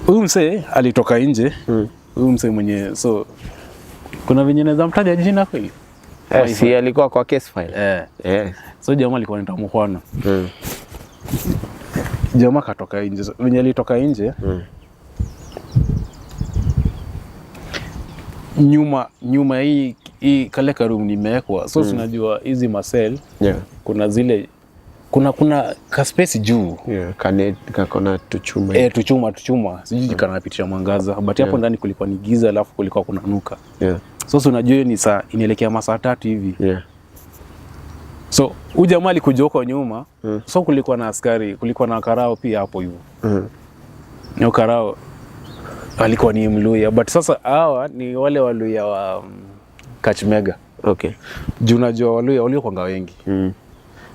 Huyu msee alitoka nje, huyu msee mwenye, so kuna venye naweza mtaja jina kweli? Eh, si alikuwa kwa case file. Eh, so jamaa alikuwa anaitwa Mukhwana. Jamaa katoka nje. So, venye alitoka nje, nyuma nyuma hii kale karoom nimewekwa, so tunajua hizi macell, kuna zile kuna kaspace juu. Yeah, kane kakona tuchuma. Eh, tuchuma tuchuma, sijui kanapitisha mwangaza, but hapo ndani kulikuwa ni giza, alafu kulikuwa kuna nuka. So si unajua hiyo ni saa inaelekea masaa 3 hivi. So huyu jamaa alikuja huko nyuma. So kulikuwa na askari, kulikuwa na karao pia hapo hivyo. Na karao alikuwa ni Mluya, but sasa hawa ni wale Waluya wa Kakamega. Juu unajua Waluya waliokwanga wengi.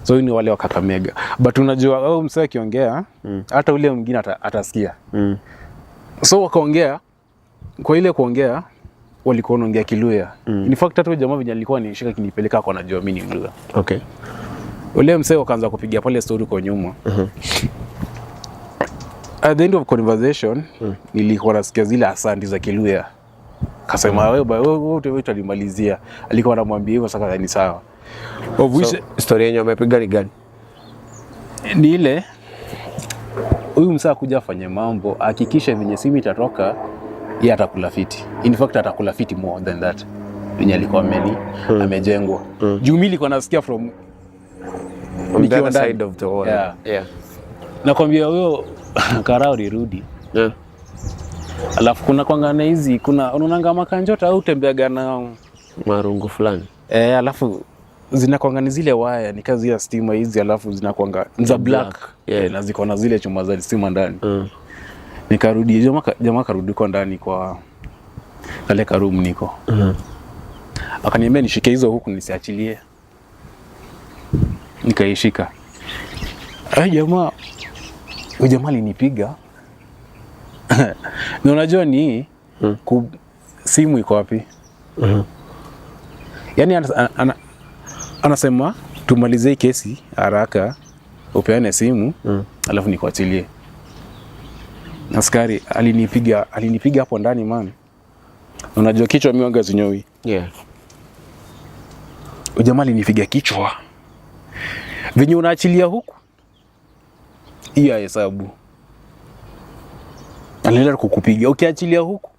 So ni wale wa Kakamega, but unajua au msee akiongea, hata ule mwingine atasikia. So wakaongea, kwa ile kuongea walikuwa wanaongea Kiluya. In fact hata huyo jamaa venye alikuwa anishika kinipeleka kwa, najua mimi ni Mluya. Ule msee wakaanza kupiga pale story kwa nyuma. At the end of conversation, nilikuwa nasikia zile asanti za Kiluya. Kasema, "Wewe wewe wewe utalimalizia." Alikuwa anamwambia hivyo, sasa ni sawa. Of which So, story yenye wamepiga ni gani? Ni ile huyu msee akuja afanye mambo, hakikishe venye simu itatoka, yeye atakula fiti. In fact atakula fiti more than that venye alikuwa amejengwa. Juu mimi nilikuwa nasikia from From the nikiwa other ndani. side of the wall. Yeah. Nakwambia huyo karao rirudi. Alafu kuna kwangana hizi, kuna unaonanga makanjota au tembeaga na Marungu fulani. Eh, alafu zinakwanga ni zile waya ni kazi ya stima hizi, alafu zinakwanga ni za black, Black, yeah. Eh, na ziko na zile chuma za stima ndani. Nikarudi, jamaa karudi kwa ndani kwa kale karoom niko. Akaniambia nishike hizo huku nisiachilie. Nikaishika. Ai jamaa, huyu jamaa alinipiga. Na unajua ni simu iko wapi? Yaani anasema tumalize hii kesi haraka, upeane simu, alafu nikuachilie. Askari alinipiga, alinipiga hapo ndani, man. Unajua kichwa mimi wanga sinyoi. Ujamaa alinipiga kichwa. Venye unaachilia huku, hiyo ya hesabu. Anaendelea kukupiga. Ukiachilia huku,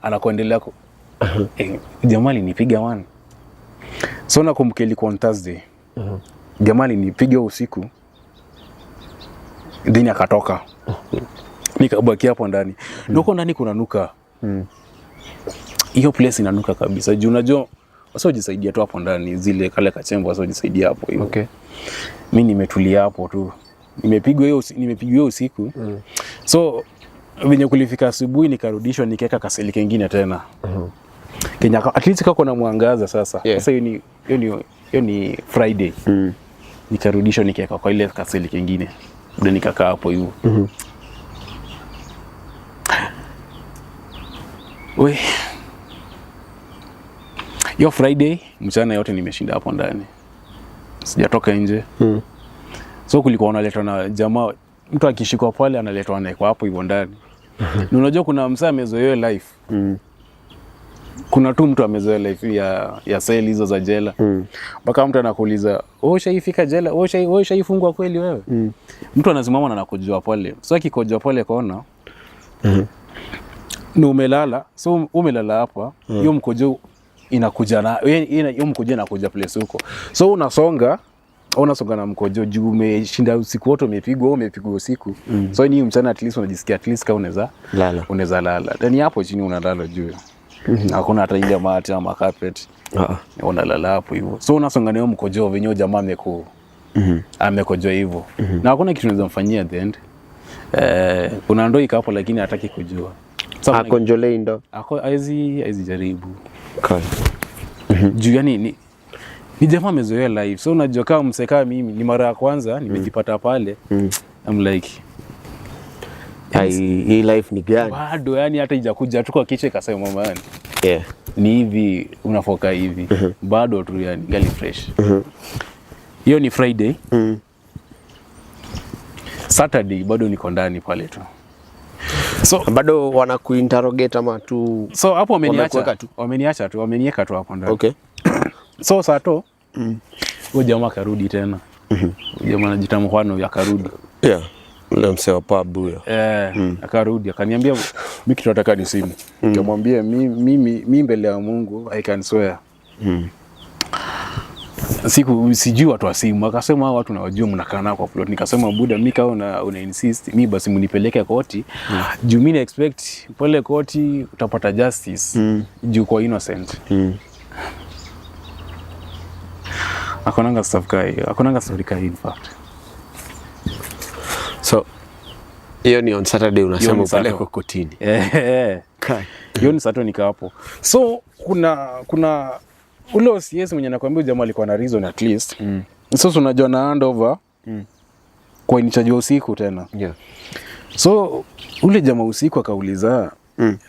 anakuendelea Eh, jamaa alinipiga, man. So nakumbuka ilikuwa on Thursday. Jamaa alinipiga usiku. Then akatoka. Nikabaki hapo ndani. Na huko ndani kuna nuka. Hiyo place inanuka kabisa. Juu unajua wasiojisaidia tu hapo ndani, zile kale kachembo wasiojisaidia hapo hivyo. Mi nimetulia hapo tu. Nimepigwa hiyo usiku. So venye kulifika asubuhi nikarudishwa, nikaweka kacell kengine tena. Kenya at least kako na mwangaza sasa. Sasa hiyo ni Friday. Nikarudishwa, nikiweka kwa ile kaseli kingine, ndio nikakaa hapo hivyo. We, hiyo Friday mchana yote nimeshinda hapo ndani, sijatoka nje. So kulikuwa unaletwa na jamaa, mtu akishikwa pale analetwa, anawekwa hapo hivyo ndani. Na unajua kuna msee amezoea hiyo life. Kuna tu mtu amezoea life ya seli hizo za jela, mpaka mtu anakuuliza, "Wewe ushaifika jela? Wewe ushaifungwa kweli wewe?" Mtu anasimama na anakojoa pale. So akikojoa pale kona ni umelala, so umelala hapa, hiyo mkojo inakuja na hiyo mkojo inakuja place huko, so unasonga na mkojo juu umeshinda usiku wote umepigwa, wewe umepigwa usiku. So ni mchana at least unajisikia at least kama unaweza Lala. Unaweza lala. Then hapo chini unalala juu, hakuna hata ile mat ama carpet. Ah. Unalala hapo hivyo, so unasonga na hiyo mkojo venye jamaa amekojoa hivyo, na hakuna kitu unaweza mfanyia at the end. Kuna ndoo iko hapo lakini hataki kujua. Sasa Akonjolei ndo. Ako hawezi jaribu Kai. juu yani ni jamaa amezoea life. So unajua kama msee kama mimi ni mara ya kwanza nimejipata pale, I'm like, Ai, hii life ni gani? Bado yani hata ijakuja tu kwa kichwa ikasema, man, ni hivi unafoka hivi, bado tu yani gali fresh. Hiyo ni Friday. Saturday bado niko ndani pale tu, so Bado wanakuinterrogate ama tu? So hapo wameniacha. Wamekuweka tu? Wameniacha tu, wamenieka tu hapo ndani. So sato huyo jamaa akarudi tena. Huyo jamaa anajiita Mhwano akarudi. Yeah. Ule msee wa pub huyo. Eh, akarudi akaniambia, mi kitu nataka ni simu. Nikamwambia, mi mbele ya Mungu I can swear. Siku sijui watu wa simu. Akasema, "Hao watu nawajua, mnakaa nao kwa plot." Nikasema, "Buda, mi kama una insist, mi basi mnipeleke koti. Juu mi na expect pale koti utapata justice. Juu kwa innocent." Akonanga stuff kai, akonanga story kai in fact. So hiyo ni on Saturday unasema Hiyo ni Saturday. upelekwe kotini. Eh. Kai. Hiyo ni sato nika hapo. So kuna ule OCS mwenye nakwambia jamaa alikuwa na reason at least. So unajua na handover kwa inichajiwa usiku tena. So ule jamaa usiku akauliza,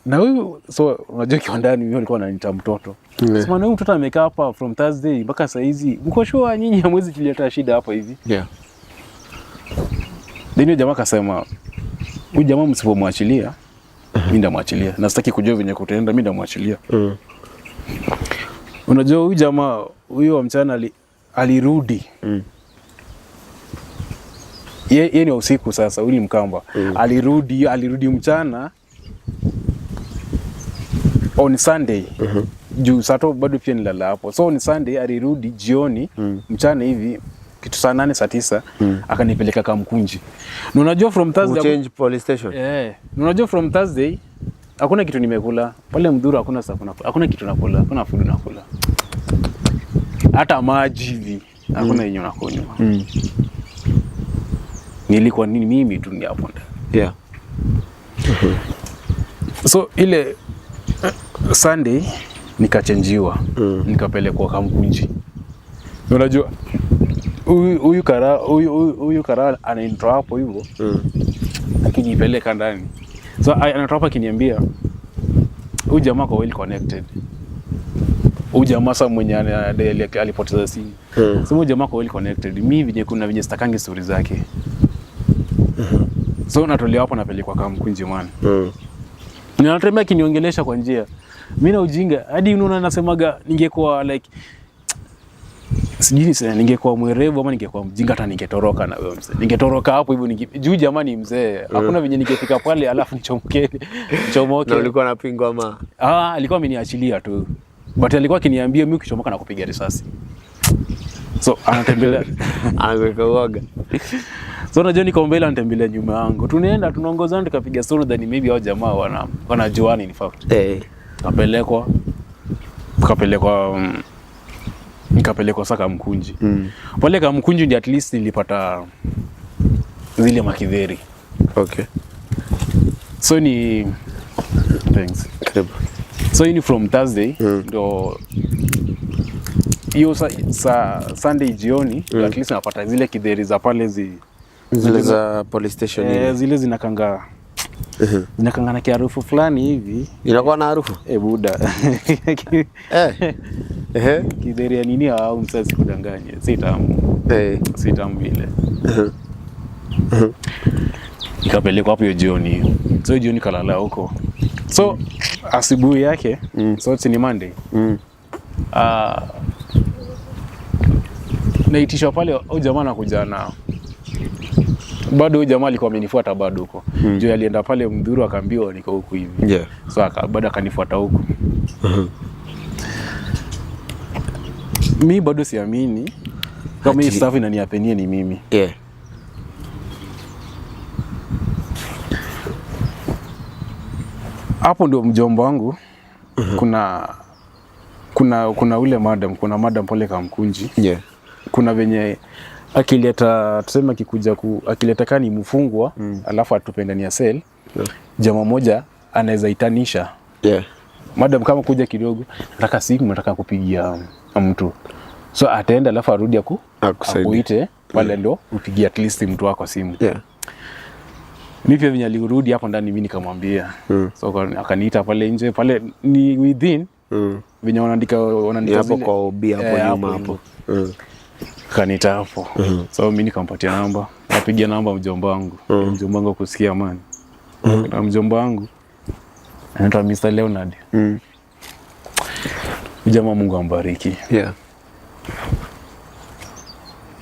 na huyu, so unajua kiwandani huyo alikuwa ananiita mtoto. Sema, "Na huyu mtoto amekaa hapa from Thursday mpaka saa hizi, mko sure nyinyi hamwezi tuleta shida hapa hivi?" Then huyo jamaa akasema, "Huyu jamaa msipomwachilia, mimi ndamwachilia. Na sitaki kujua venye kutaenda, mimi ndamwachilia." Unajua huyu jamaa huyu wa mchana alirudi. Ye ni wa usiku sasa, huyu ni Mkamba. Alirudi mchana on Sunday. Juu sato bado pia nilala hapo. So on Sunday alirudi jioni, mchana hivi kitu saa 8 saa 9, akanipeleka Kamkunji. Na unajua from Thursday Kuchange police station. Eh, na unajua from Thursday hakuna kitu nimekula. Pale Mdhuru hakuna stuff nakula. Hakuna kitu nakula, hakuna food nakula. Hata maji hivi hakuna yenye unakunywa. Nilikuwa nini mimi tu ni hapo ndani. So ile Sunday nikachenjiwa, nikapelekwa Kamkunji. Unajua huyu kara ananitoa hapo hivyo akinipeleka ndani. So anatoa hapo akiniambia huyu jamaa kwa well connected. Huyu jamaa sasa mwenye alipoteza simu. Sema huyu jamaa kwa well connected. Mimi venye kuna venye sitakangi story zake. So natolewa hapo napelekwa Kamkunji, man. Ninatembea akiniongelesha kwa njia. Mimi na ujinga hadi unaona nasemaga ningekuwa like, sijui niseme ningekuwa mwerevu ama ningekuwa mjinga, hata ningetoroka na wewe mzee. Ningetoroka hapo hivyo juu jamaa ni mzee. Hakuna venye ningefika pale alafu nichomoke. Nichomoke. Na ulikuwa unapingwa ama? Ah, alikuwa ameniachilia tu. But alikuwa akiniambia, "Mimi ukichomoka na kupiga risasi." So anatembelea Anakuweka uoga. So unajua niko mbele, anatembelea nyuma yangu. Tunaenda tunaongozana tukapiga story, then maybe hao jamaa wanajuana in fact. Kapelekwa nikapelekwa sasa Kamkunji. Pale Kamkunji ndio at least nilipata zile makidheri. So ni, thanks. Karibu. So hii ni from Thursday ndo Hiyo sa Sunday jioni, at least napata zile kidheri za pale Zile za police station ile. Zile zinakanga na kiharufu fulani hivi. Inakuwa na harufu? Eh, buda. Eh. Ehe. Kidheri ya nini au msasi sikudanganye, si tamu. Si tamu vile. Nikapelekwa hapo hiyo jioni, so jioni kalala huko, so asubuhi yake, so ni Monday, naitishwa pale, huyu jamaa anakuja na bado huyu jamaa alikuwa amenifuata bado huko, juu alienda pale Mdhuru akaambiwa niko huku hivi. So bado akanifuata huku. Mi bado siamini kama hii stuff inanihappenia ni mimi. Hapo ndio mjomba wangu, kuna ule madam, kuna madam pale Kamkunji. Kuna venye akileta, tuseme akikuja akileta kani mfungwa, alafu atupe ndani ya cell, jamaa moja anaweza itanisha madam kama kuja kidogo, nataka simu, nataka kupigia mtu, so ataenda alafu arudi Akusaidie. akuite pale ndo upigie at least mtu wako simu. Mi pia venye alirudi hapo ndani, mi nikamwambia, so akaniita pale nje, pale ni within venye wanaandika Ni wanaandika hapo zile kwa OB hapo Eh, nyuma hapo. hapo. Akaniita hapo, so mi nikampatia namba, napigia namba mjomba wangu. Mjomba wangu kusikia man, na mjomba wangu anaitwa Mr. Leonard. Jamaa Mungu ambariki.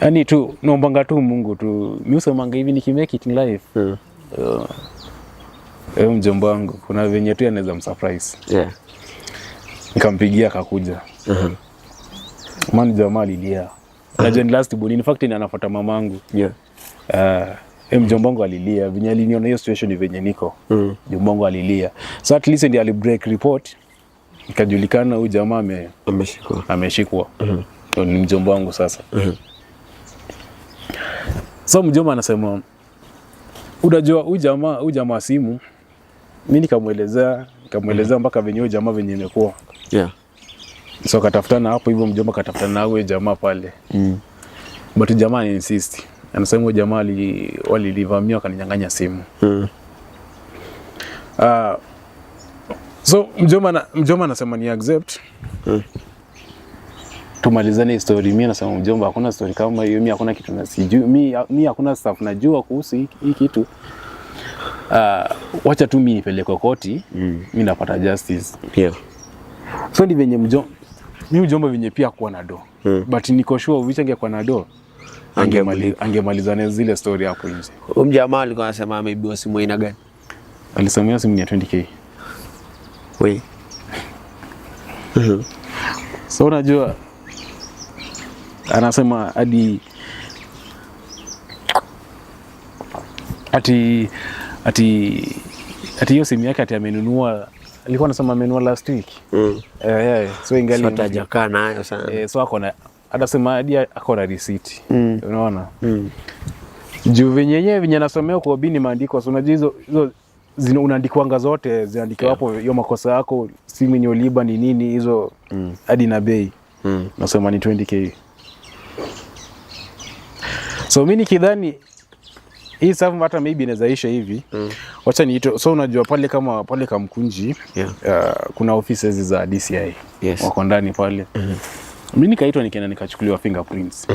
Yaani tu naombanga tu Mungu tu, mi usemanga hivi, nikimake it in life, mjomba wangu kuna venye tu anaweza msurprise. Nikampigia akakuja. Man, jamaa alilia. Najua ni last born, in fact ni anafuata mamangu. Mjomba wangu alilia venye aliniona hiyo situation ni venye niko. Mjomba wangu alilia, so at least ndiye alibreak report, ikajulikana huyu jamaa Ameshikwa. Ameshikwa. Ndio ni mjomba wangu sasa. So mjomba anasema, unajua huyu jamaa simu, mi nikamwelezea mpaka venye huyu jamaa venye imekuwa. So katafutana hapo hivyo, mjomba katafutana na huyo jamaa pale, but jamaa insist, anasema huyo jamaa walilivamia wakaninyang'anya simu. So mjomba anasema ni accept, tumalizane hii story. Mi nasema mjomba, hakuna story kama hiyo, mi hakuna kitu na sijui, mi hakuna stuff najua kuhusu hii kitu. Wacha tu mi nipelekwe koti, mi napata justice. So ni venye mi mjomba venye pia kuwa na do, but niko sure Vicha angekuwa na do angemalizana zile story hapo nje. Huyu mjamaa alikuwa anasema ameibiwa simu aina gani? Alisema hiyo simu ni ya 20K. We. So unajua anasema hadi ati hiyo simu yake ati amenunua, alikuwa anasema amenunua last week. So ingali Sasa hajakaa nayo sana. Eh, so ako na, anasema hadi ako na receipt. Unaona? Juu venye yenyewe venye nasomea kwa bini maandiko, so unajua hizo unaandikwanga zote, zinaandikiwa hapo hiyo makosa yako, simu yenye uliiba ni nini hizo, hadi na bei. Nasema ni 20K. So mi nikidhani hii safu hata maybe inaweza isha hivi. Wacha niite. So unajua pale kama pale Kamkunji, kuna offices za DCI. Wako ndani pale. Mi nikaitwa, nikaenda nikachukuliwa fingerprints.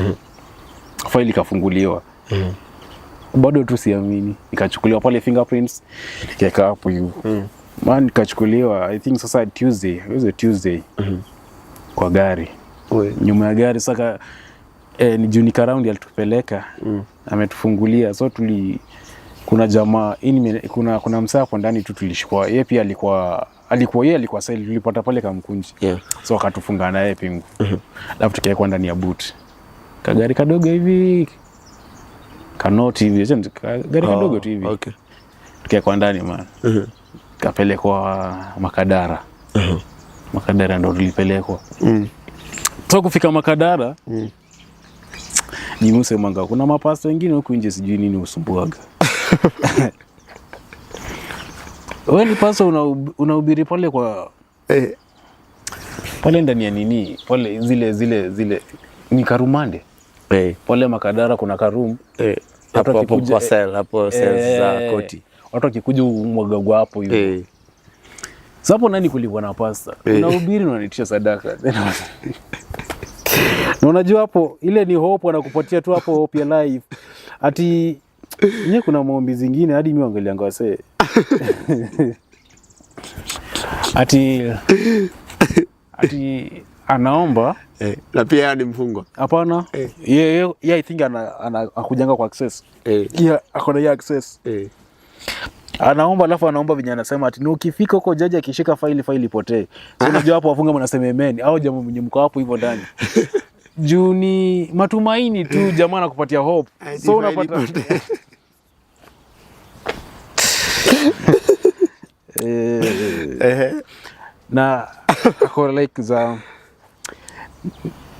Faili ikafunguliwa. Bado tu siamini. Nikachukuliwa pale fingerprints, nikaeka hapo hivyo. Man, nikachukuliwa I think sasa Tuesday, it was a Tuesday. Kwa gari. We. Nyuma ya gari saka, ni juu nika round alitupeleka, ametufungulia, so kuna jamaa kuna msaa hapo ndani tu tulishikwa, yeye pia alikuwa yeye alikuwa cell, tulipata pale Kamkunji. So akatufunga naye pingu, alafu tukawekwa ndani ya boot, kagari kadogo hivi, kanoti hivi, acha gari kadogo tu hivi. Tukawekwa ndani, man, kapelekwa Makadara. Makadara ndo tulipelekwa. So kufika Makadara, jimusemanga kuna mapasta wengine huku nje, sijui nini usumbuaga. We ni pasta, unahubiri pale kwa Pale ndani ya nini pale, zile zile zile ni karumande pale Makadara kuna karoom. Hapo hapo wakikuja- kwa cell, hapo cells za koti. Watu wakikuja umwagagwa hapo hivyo. Sasa hapo nani kulikuwa na pasta, unahubiri na unanitisha sadaka. Na unajua hapo ile ni hope wanakupatia tu hapo, hope ya life. Ati nye kuna maombi zingine hadi mimi angalianga wasee, ati anaomba. Na pia ni mfungwa? Hapana, ye I think ana akujanga kwa access. Yeah, akona hiyo access. Anaomba, alafu anaomba venye anasema ati, "Na ukifika huko jaji akishika faili, faili ipotee." So unajua hapo wafunga mnasema amen au jamaa mwenye mko hapo hivyo ndani, juu ni matumaini tu, jamaa anakupatia hope. Ati So faili unapata ipotee. Na ako like za,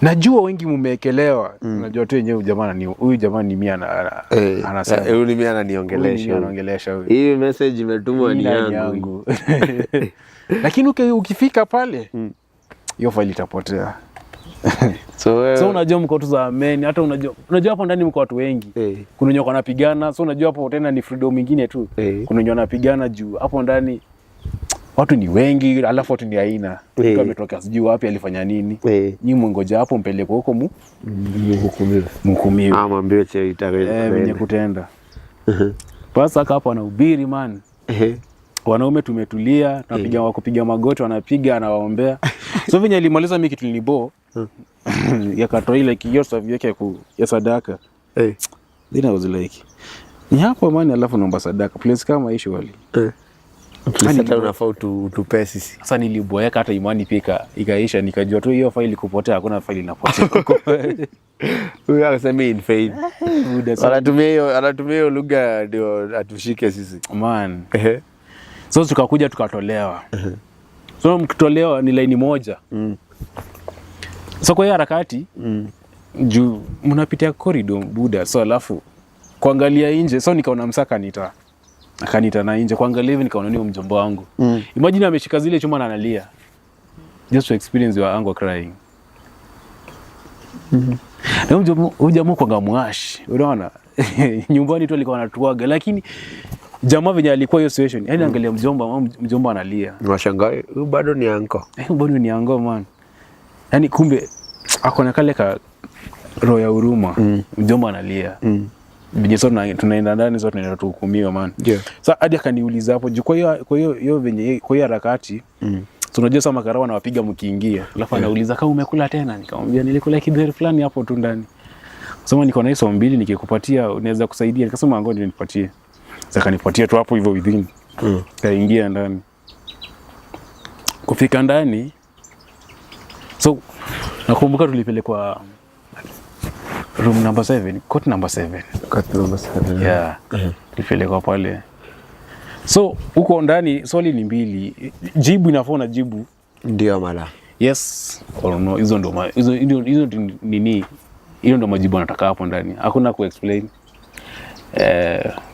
najua wengi mumeekelewa. Unajua tu yenyewe jamaa ni huyu, jamaa ni mimi anasema. Huyu ni mimi Huyu ni mimi ananiongelesha. Anaongelesha huyu. Hii message imetumwa ni Hii nani yangu. yangu. Lakini ukifika pale hiyo faili itapotea. So wewe So unajua mko tu za amen, hata unajua hapo ndani mko watu wengi. Kuna wenye wanapigana, so unajua hapo tena ni freedom ingine tu. Kuna wenye wanapigana juu hapo ndani watu ni wengi, alafu watu ni aina. Mtu ametoka sijui wapi, alifanya nini. Nyinyi mngoja hapo mpelekwe huko mhukumiwe. mhukumiwe. Ah, mwambiwe che itaweza. Venye kutenda. Basi aka hapo anahubiri, man. Wanaume tumetulia, tunapiga wa kupiga magoti wanapiga, anawaombea. So venye alimaliza, mimi kitu nilibo yakatoa ile hiyo savi yake ya sadaka. Then I was like, ni hapo man, alafu naomba sadaka place kama hii surely? Please, hata unafaa utupee sisi. Sasa niliboeka, hata imani pia ikaisha, nikajua tu hiyo faili kupotea, hakuna faili inapotea huko. Huyu akasema in faith. Buda, Anatumia hiyo lugha ndio atushike sisi. Man. So tukakuja tukatolewa. So mkitolewa ni laini moja. So kwa hiyo harakati juu mnapitia corridor, buda, so alafu kuangalia nje, so nikaona msa akaniita na nje kuangalia hivi nikaona ni mjomba wangu. Imagine ameshika zile chuma na analia, just to experience your uncle crying. Na huyu jamaa kwanga mwashi, unaona, nyumbani tu alikuwa anatuaga, lakini jamaa venye alikuwa hiyo situation, yani angalia mjomba, mjomba analia. Washangaa, huyu bado ni uncle. Eh, bado ni uncle, man. Yani kumbe ako na kale ka roho ya huruma. Mjomba analia. Venye so tunaenda ndani, so tunaenda tuhukumiwa, man. Sa hadi akaniuliza hapo juu kwa hiyo hiyo venye kwa hiyo harakati. So unajua sasa makarao wanawapiga mkiingia. Alafu anauliza kama umekula tena, nikamwambia nilikula kidheri fulani hapo tu ndani. Sema niko na hizo mbili, nikikupatia unaweza kusaidia. Nikasema ngoja nipatie. Sasa akanipatia tu hapo hivyo within. Kaingia ndani. Kufika ndani, so nakumbuka tulipelekwa room number 7, court number 7. Court number 7. Yeah. Tulipelekwa pale. So huko ndani swali ni mbili, jibu inafaa unajibu Ndio mala. yes or no. Hizo ndo hizo ndo nini, hiyo ndo majibu anataka hapo ndani, hakuna kuexplain.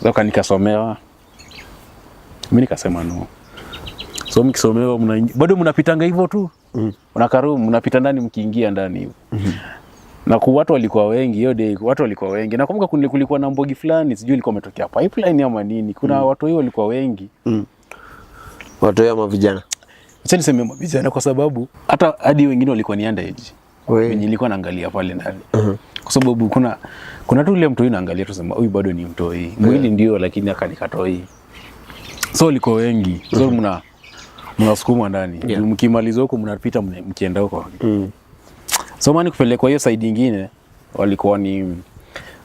Sasa nikasomewa, mimi nikasema no. So mkisomewa bado mnapitanga hivyo tu unakarumu, mnapita ndani, mkiingia ndani hivyo na ku watu walikuwa wengi hiyo day, watu walikuwa wengi. Nakumbuka kulikuwa na mbogi fulani, sijui ilikuwa imetokea Pipeline ama nini, kuna watu hiyo walikuwa wengi. Watu ama vijana? Acha niseme vijana kwa sababu hata hadi wengine walikuwa ni underage We. wenye nilikuwa naangalia pale ndani, kwa sababu kuna tu ule mtoi naangalia tu sema huyu bado ni mtoi, mwili ndio, lakini akanikatoi. So walikuwa wengi, so mnasukumwa ndani. Mkimaliza huko mnapita mkienda huko. So man, kupelekwa hiyo side ingine walikuwa ni,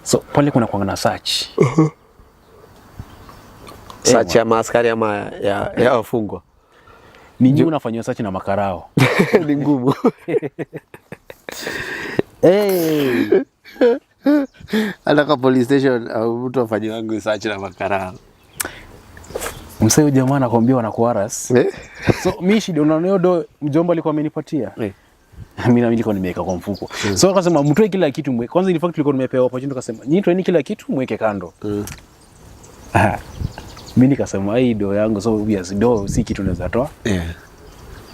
so pale kuna kuanga na search. Search ya maaskari ama ya wafungwa? Ni nyinyi unafanyiwa search na makarao. Ni ngumu. Hey. Hata kwa police station au mtu afanyiwangu search na makarao. Msee, huyu jamaa anakwambia wanakuharass. Eh? So mi shida, unaona hiyo do mjomba alikuwa amenipatia, mimi na nilikuwa nimeweka kwa mfuko. So akasema mtoe kila kitu mweke kwanza. In fact tulikuwa tumepewa opportunity, tukasema nyinyi toeni kila kitu mweke kando. Mimi nikasema hii do yangu, so obvious do si kitu naweza toa.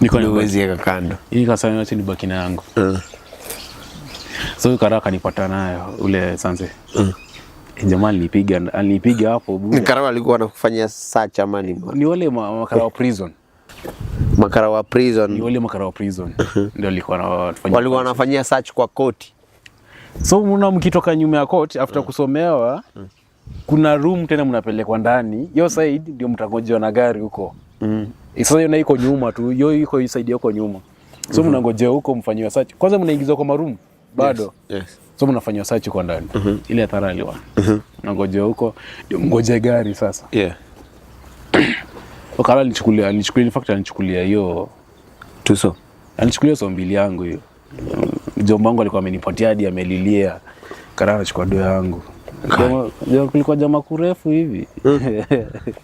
Niko Ndio na huwezi weka kando. Hii nikasema acha nibaki na yangu. So karao akanipata nayo ule sanse. Jamaa alinipiga hapo buda. Karao alikuwa anakufanyia search ama ni Ni wale makarao wa prison. Makarao wa Ni prison wale makarao wa prison ndio alikuwa wanafanya. Walikuwa wanafanyia search kwa koti? So mna mkitoka nyuma ya court after kusomewa, kuna room tena mnapelekwa ndani. Hiyo side ndio mtangojewa na gari huko. Sasa hiyo na iko nyuma tu, hiyo iko hii side yako nyuma. So mnangojea huko mfanyiwe search. Kwanza mnaingizwa kwa maroom bado. Yes. So mnafanyiwa search kwa ndani. Ile thoroughly one. Mnangojea huko ndio mngoje gari sasa. Wakala alinichukulia, in fact alinichukulia hiyo Tuso. Alinichukulia so mbili yangu hiyo. Mjomba wangu alikuwa amenipatia hadi amelilia. Karao anachukua do yangu. Kulikuwa jamaa kurefu hivi.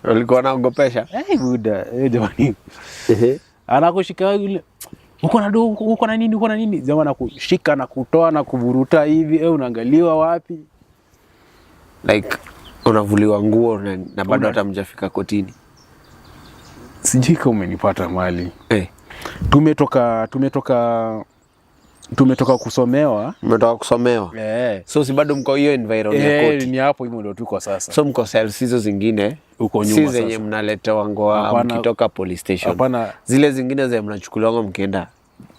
Walikuwa wanaogopesha. Eh, buda, eh jamani. Anakushika yule, uko na do, uko na nini, uko na nini? Jamaa anakushika na kutoa na kuvuruta hivi, eh, unaangaliwa wapi? Like unavuliwa nguo na bado hata mjafika kotini. Sijui kama umenipata mali. Eh. Tumetoka kusomewa. Mmetoka kusomewa. Eh. So si bado mko hiyo environment ya Eh, koti? ni hapo hivyo ndio tuko sasa. So mko cells hizo zingine Huko si nyuma zenye sasa. mnaletewa ngoa Hapana. mkitoka police station? Hapana. Zile zingine zenye mnachukuliwa mkienda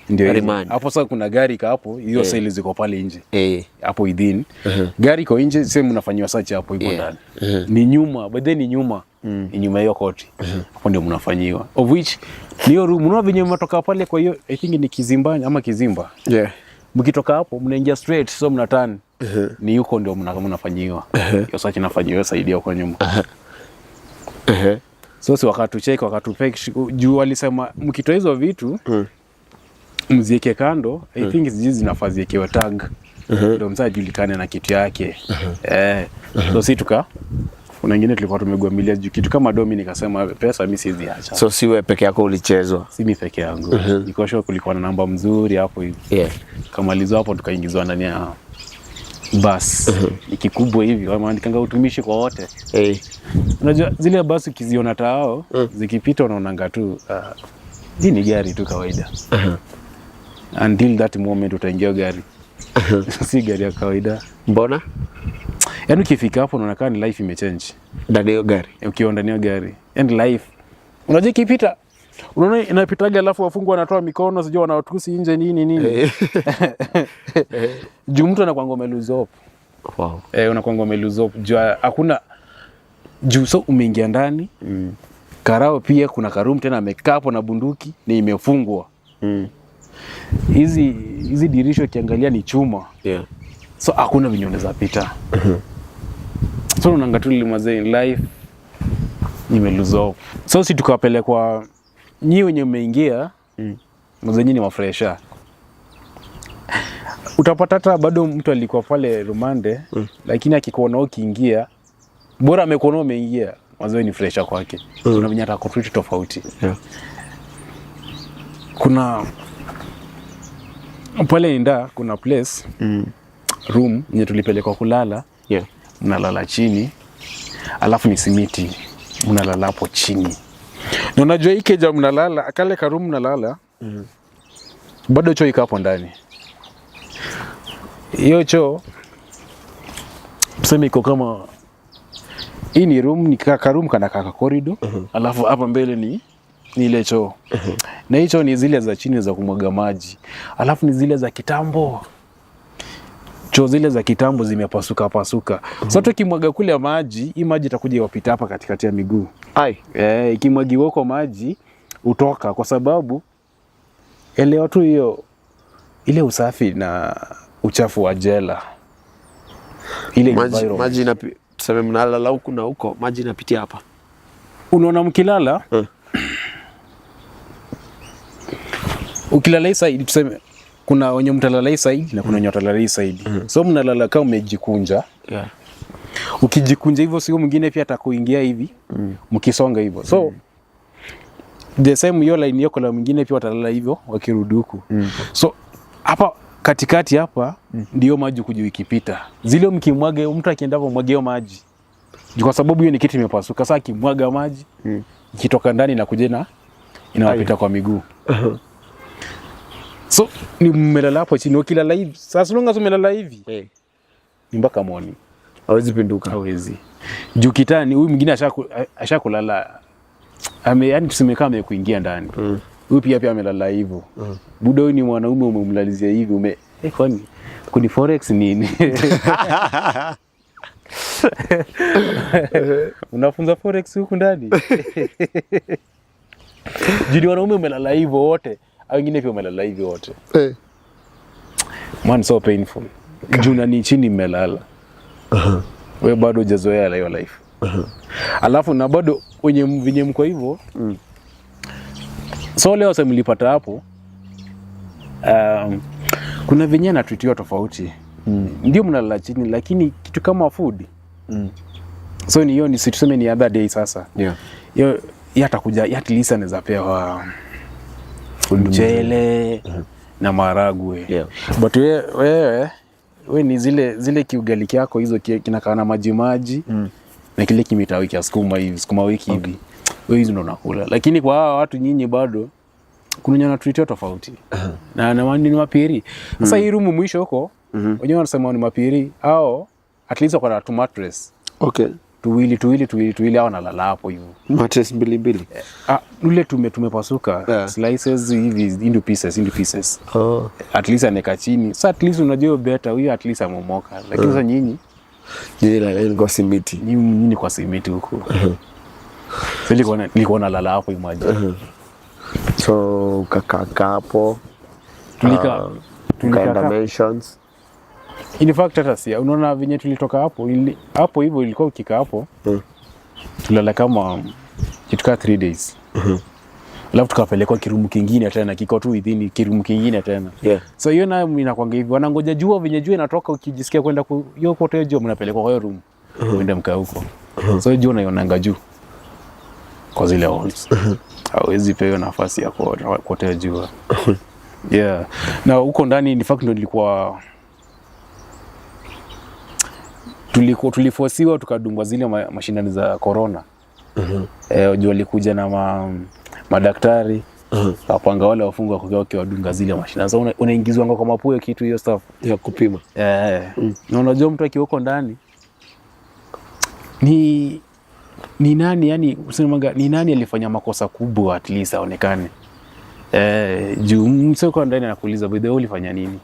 Ndio hizo. remand. Hapo sasa kuna gari iko hapo, hiyo seli ziko pale nje. Hapo within. Gari iko nje, sasa mnafanyiwa search hapo iko ndani. Ni nyuma, but then ni nyuma. Ni nyuma hiyo koti. Hapo ndio mnafanyiwa. Of which ni hiyo room, unaona venye mnatoka pale kwa hiyo, I think ni Kizimbani ama Kizimba. Mkitoka hapo mnaingia straight, so mna turn. Ni huko ndio mnafanyiwa. Hiyo search inafanyiwa side huko nyuma. So si wakatucheck, wakatupek juu walisema mkitoa hizo vitu mzieke kando. I think sijui zinafaa ziekewe tag ndio msaa ajulikane na kitu yake. Eh, so si tuka kuna wengine tulikuwa tumegwamilia juu kitu kama domi, nikasema pesa mi siwezi acha. So si wewe peke yako ulichezwa? Si mi peke yangu. Niko sure kulikuwa na namba mzuri hapo hivi. Kamalizwa hapo tukaingizwa ndani ya bus. Ni kikubwa hivi, wameandikanga utumishi kwa wote. Unajua zile basi ukiziona tao zikipita unaonanga tu hii ni gari tu kawaida. Until that moment utaingia gari. Si gari ya kawaida. Mbona? Yaani ukifika hapo unaona kama ni life imechange. Ndani ya hiyo gari. Ukiwa ndani ya gari. Yaani life. Unajua ikipita unaona inapitaga alafu wafungwa wanatoa mikono, sijui wanawatusi nje nini nini. Juu mtu anakuanga ume lose hope. Eh, unakuanga ume lose hope. Juu hakuna juu, so umeingia ndani. Karao pia kuna karoom tena amekaa hapo na bunduki ni imefungwa. Hizi dirisha ukiangalia ni chuma. So hakuna venye unaweza pita. So unaanga tu ile mazee in life nime lose hope. So si tukawapelekwa, nyi wenye mmeingia mazee nyinyi ni mafresha. Utapata hata bado mtu alikuwa pale rumande lakini akikuona ukiingia, bora amekuona umeingia, mazee ni fresha kwake. Kuna venye atakutreat tofauti. Kuna pale Inda kuna place room yenye tulipelekwa kulala. Mnalala chini, alafu ni simiti, mnalala hapo chini. Na unajua hii keja mnalala, kale karoom mnalala, bado choo iko hapo ndani. Hiyo choo tuseme iko kama hii ni room, ni karoom kana kaka corridor, alafu hapa mbele ni ile choo. Na hii choo ni zile za chini za kumwaga maji, alafu ni zile za kitambo, choo zile za kitambo zimepasuka pasuka. So hata ukimwaga kule maji, hii maji itakuja iwapita hapa katikati ya miguu. Ai. Eh, ikimwagiwa huko maji utoka, kwa sababu elewa tu hiyo ile usafi na uchafu wa jela ile Maji, environment. maji tuseme mnalala huku na huko, maji inapitia hapa. Unaona mkilala ukilala hii side, tuseme kuna wenye mtalala hii side na kuna wenye watalala hii side. So mnalala kama umejikunja. Ukijikunja hivyo, siku mwingine pia atakuingia hivi mkisonga hivyo. So the same hiyo line hiyo, kuna mwingine pia watalala hivyo wakirudi huku. So hapa katikati hapa ndio maji kuja ikipita. Zile mkimwaga, mtu akienda hapo mwaga hiyo maji. Juu kwa sababu hiyo ni kitu imepasuka. Sasa akimwaga maji ikitoka ndani na kuja na Inawapita kwa miguu. So ni mmelala hapo chini, ukilala hivi sasa, long as umelala hivi, ni mpaka morning. Hawezi pinduka. Hawezi, juu kitani huyu mwingine ashakulala ame, yani tuseme kama amekuingia ndani. Huyu pia amelala hivyo. Buda, huyu ni mwanaume, umemlalizia hivi, ume kwani kuni forex nini? Unafunza forex huku ndani? Juu ni wanaume umelala hivyo wote, au wengine pia umelala hivyo wote. Man, so painful, juu nani chini mmelala, we bado hujazoea hiyo life. Alafu na bado wenye venye mko hivyo. So leo sasa mlipata hapo, kuna venye anatreatiwa tofauti. Ndio mnalala chini, lakini kitu kama food, so ni hiyo, ni si tuseme ni other day sasa, hiyo yeye atakuja, at least anaweza pewa mchele na maharagwe. But wewe ni zile zile kiugali kyako hizo kinakaa na maji maji na kile kimitawi kia sukuma hivi, sukuma wiki hivi, wewe hizo ndo unakula. Lakini kwa hawa watu nyinyi bado kuna wenye wanatreatiwa tofauti na ni mapiri sasa. Hii room mwisho huko, wenyewe wanasema ni mapiri au at least wako na tu mattress tuwili tuwili tuwili tuwili, au nalala hapo hivyo. Mattress mbili mbili. Ah, ule tumepasuka slices hivi into pieces, into pieces. At least aneka chini, so at least unajua better huyo, at least ameomoka. Lakini sasa nyinyi Nyinyi laleni kwa simiti. Nyinyi kwa simiti huko. So nilikuwa nalala hapo, imagine. So ukakaa hapo. Tulika Ukaenda mentions. In fact hata si unaona venye tulitoka hapo, hapo hivyo ilikuwa ukikaa hapo, tulala kama kitu kaa 3 days, alafu tukapelekwa kiroom kingine tena, kiko tu within kiroom kingine tena. So hiyo nayo inakwanga hivi, wanangoja jua, venye jua inatoka, ukijisikia kwenda hiyo kote hiyo jua, mnapelekwa kwa hiyo room, uende mkaa huko. So jua unaionanga juu kwa zile halls, hawezi pewa nafasi ya kuotea jua. Yeah, na huko ndani in fact ndo nilikuwa tulikuwa tulifosiwa tukadungwa zile mashindano za corona. Juu walikuja na madaktari, wapanga wale wafungwa wakiwa wakiwadunga zile mashindano. Sasa unaingizwanga kwa mapua kitu hiyo stuff Ya kupima. Eh, na unajua mtu akiwa huko ndani ni nani, yani usemanga ni nani alifanya makosa kubwa, at least aonekane. Juu msee uko ndani anakuuliza, "By the way, ulifanya nini?"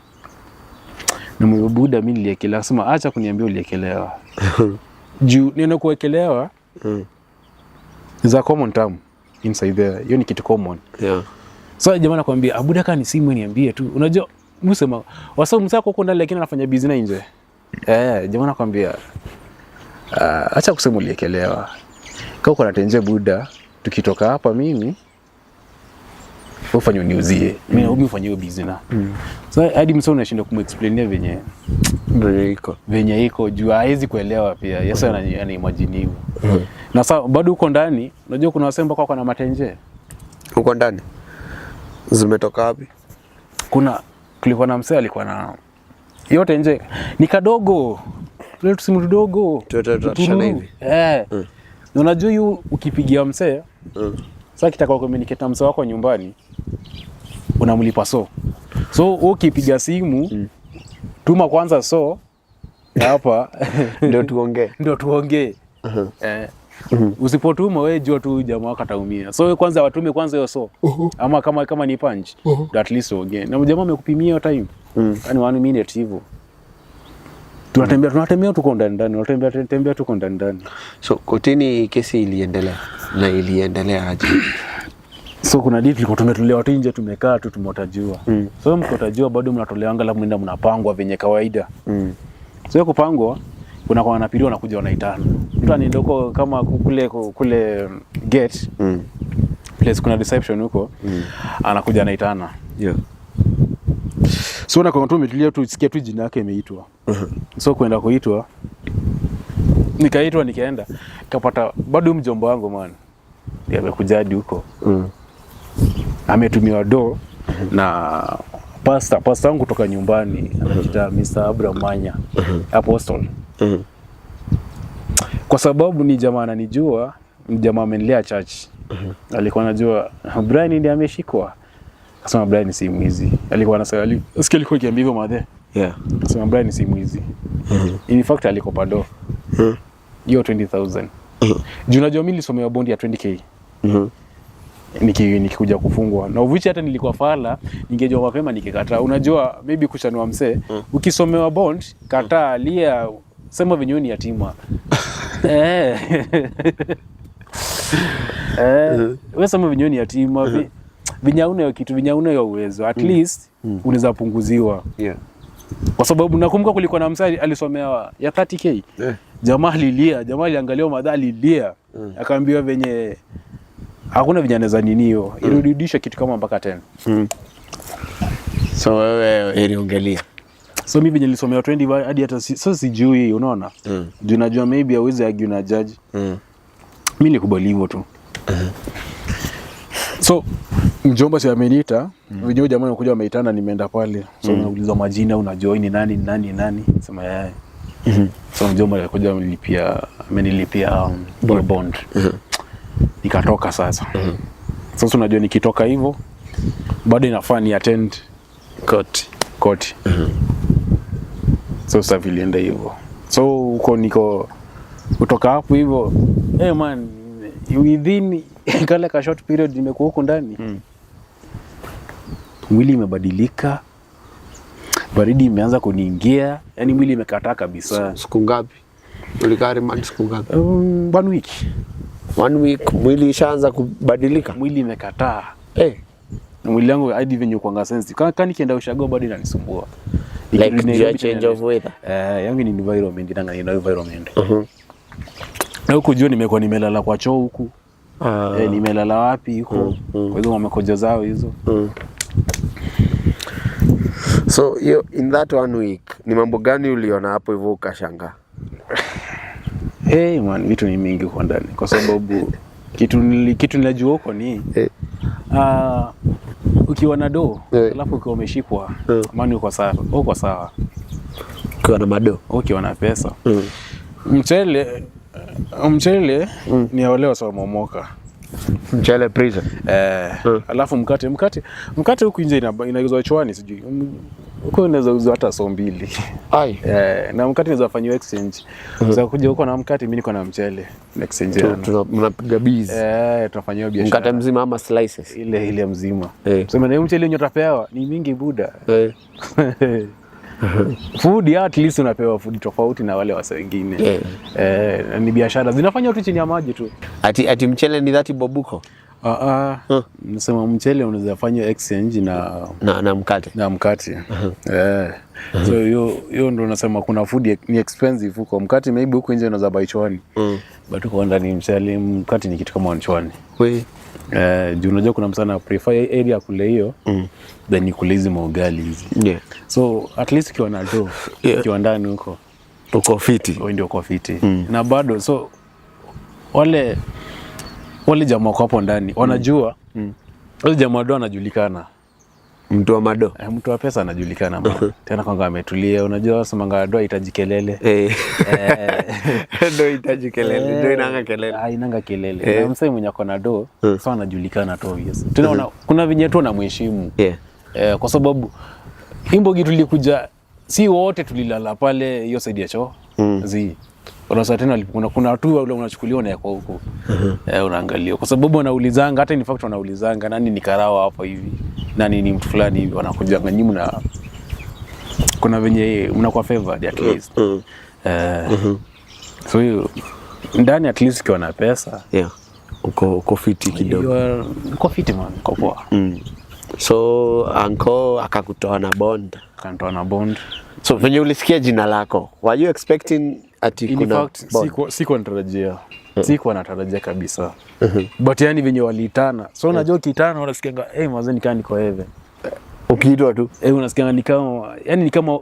Na mwe, "Buda, mimi niliekelewa." Sema, "Acha kuniambia uliekelewa." Juu neno kuekelewa is a common term inside there. Hiyo ni kitu common. So jamaa anakuambia, "Abuda, kama ni simu niambie tu." Unajua msema wasa msako huko ndani lakini anafanya business nje. Jamaa anakuambia, "Acha kusema uliekelewa. Kama uko na tenje, buda, tukitoka hapa mimi ufanye uniuzie. Mimi ufanye hiyo business." So hadi msee unashinda kumexplainia venye Ndio iko. Venye iko, juu hawezi kuelewa pia. Yesu ana imagine hivyo. Na sasa bado huko ndani, unajua kuna wasee mpaka wako na matenje. Huko ndani zimetoka wapi? Kuna kulikuwa na msee alikuwa na yote nje, ni kadogo, tule tusimu tudogo. Tutatoshana Tururu. hivi. Eh. Na unajua yu ukipigia msee, sasa kitaka communicate na msee wako nyumbani, unamlipa. So wewe ukipiga simu, tuma kwanza so hapa Ndio tuongee. Ndio tuongee. Eh. Usipotuma, wewe jua tu jamaa wako ataumia. So wewe kwanza watume kwanza hiyo so, ama kama ni punch, ndio at least uongee na jamaa amekupimia hiyo time. Yani one minute hivyo tunatembea, tunatembea, tuko ndani ndani, tunatembea tembea, tuko ndani ndani. So kotini kesi iliendelea na iliendelea aje? So kuna day tulikuwa tumetolewa tu nje, tumekaa tu, tumeota jua. So mkiota jua bado mnatolewa, labda mnaenda mnapangwa venye kawaida. So kupangwa kuna kwa wanapiria wanakuja wanaitana. Mtu anaenda huko kama kule kule gate place kuna reception huko, anakuja anaitana. So na kwa tu umetulia tu, sikia tu jina yake imeitwa. So kwenda kuitwa, nikaitwa, nikaenda, nikapata bado huyu mjomba wangu, man, ndiye amekuja hadi huko. Ametumiwa do na pasta wangu kutoka nyumbani, anajiita Mr. Abraham Manya, apostle. Kwa sababu ni jamaa ananijua, ni jamaa amenilea church. Alikuwa anajua Brian ndiye ameshikwa. Akasema Brian si mwizi. Alikuwa anasema sikia, alikuwa akiambia hivyo madhe. Akasema Brian si mwizi. In fact alikopa do. Hiyo 20,000. Juu unajua mimi nilisomewa bondi ya 20K. Nikikuja kufungwa na uvichi hata nilikuwa fala, ningejua mapema nikikataa. Unajua maybe kuchanua msee, ukisomewa bond kataa, lia, sema venye ni yatima. Eh, wewe sema venye ni yatima, venye hauna hiyo kitu, venye hauna hiyo uwezo, at least unaweza punguziwa. Kwa sababu nakumbuka kulikuwa na msee alisomewa ya 30K. Jamaa alilia, jamaa aliangalia madha alilia. Akaambiwa venye hakuna venye anaweza nini hiyo. Irudisha kitu kama mpaka 10. So wewe iliongelea. So mimi venye nilisomea 20 hadi hata so sijui, unaona? Juu najua maybe hawezi argue na judge. Mimi nilikubali hivyo tu. So mjomba si ameniita, wenyewe jamaa wamekuja wameitana, nimeenda pale. So nauliza majina, unajua ni nani, ni nani, ni nani? Sema yeye. So mjomba alikuja amenilipia hiyo bond. Nikatoka sasa. Sasa unajua nikitoka hivyo bado inafaa ni attend Court. Court. So sasa vilienda hivyo. So huko niko kutoka hapo hivyo, hey man, within kale ka short period nimekuwa huko ndani, mwili imebadilika, baridi imeanza kuniingia, yani mwili imekataa kabisa. Siku ngapi? Ulikaa remand siku ngapi? One week. One week mwili ishaanza kubadilika. Mwili imekataa. Eh. Na mwili yangu hadi venye kuanga sensitive. Kama nikienda ushago bado inanisumbua. Like Nikirudi your Nairobi change tena of weather. Eh, yangu ni environment, inanga ni environment. Na huku juu nimekuwa nimelala kwa choo huku. Eh, nimelala wapi huko? Kwa hizo mamekojo zao hizo. So hiyo in that one week ni mambo gani uliona hapo hivyo ukashangaa? Hey man, vitu ni mingi huko ndani kwa sababu kitu ninajua huko ni ukiwa na do alafu ukiwa umeshikwa, man, uko sawa, uko sawa. Ukiwa na mado. Ukiwa na pesa. Mchele ni ya wale wasiomomoka. Mchele prison. Eh, alafu mkate huku nje inauzwa chwani sijui. Huko inaweza uzwa hata 20. Ai. Eh, na mkate inaweza fanyiwa exchange. Sasa kuja huko na mkate, mimi niko na mchele. Exchange. Mnapiga biz. Eh, tunafanyiwa biashara. Mkate mzima ama slices? Ile ile mzima. Eh. Sema na hiyo mchele yenye utapewa ni mingi buda. Food ya at least unapewa food tofauti na wale wase wengine. Eh, ni biashara zinafanywa tu chini ya maji tu. Ati mchele ni 30 bob huko? Ah ah. Nasema mchele unaweza fanya exchange na Na mkate. Na mkate. Eh. So hiyo hiyo ndo nasema kuna food ni expensive huko. Mkate maybe huko nje unaweza buy chwani. But huko ndani mchele, mkate ni kitu kama chwani. We. Eh, juu unajua kuna msana prefer area kule hiyo then kule hizi maugali hizi. So at least ukiwa na do, ukiwa ndani huko, Uko fiti. Wewe ndio uko fiti. Na bado so wale jamaa wako hapo ndani wanajua, wale jamaa do anajulikana. Mtu wa mado. Eh, mtu wa pesa anajulikana man. Tena kwanga ametulia, unajua wasemanga do hahitaji kelele. Eh. Ndo hitaji kelele, ndo inanga kelele. Ah, inanga kelele. Na msee mwenye ako na do, so anajulikana tu obvious. Tena kuna venye tu anamheshimu. Eh, kwa sababu imbogi tulikuja si wote tulilala pale hiyo side ya choo. Zi. Unasa tena kuna watu wale unachukuliwa na kwa huko. Eh, unaangalia kwa sababu wanaulizanga, hata in fact wanaulizanga nani ni karawa hapa hivi, nani ni mtu fulani hivi, wanakujanga nyinyi na kuna venye mnakuwa favored at least. Eh, so hiyo ndani at least ukiwa na pesa, Yeah. Uko fiti kidogo. you are uko fiti man, uko poa. So anko akakutoa na bond. Akanitoa na bond. So venye ulisikia jina lako, were you expecting ati In kuna fact, bond? sikuwa natarajia kabisa. But yani venye waliitana. So unajua ukiitana unasikianga, eh, mazee nikaa niko heaven. Ukiitwa tu. Eh, unasikianga ni kama yani ni kama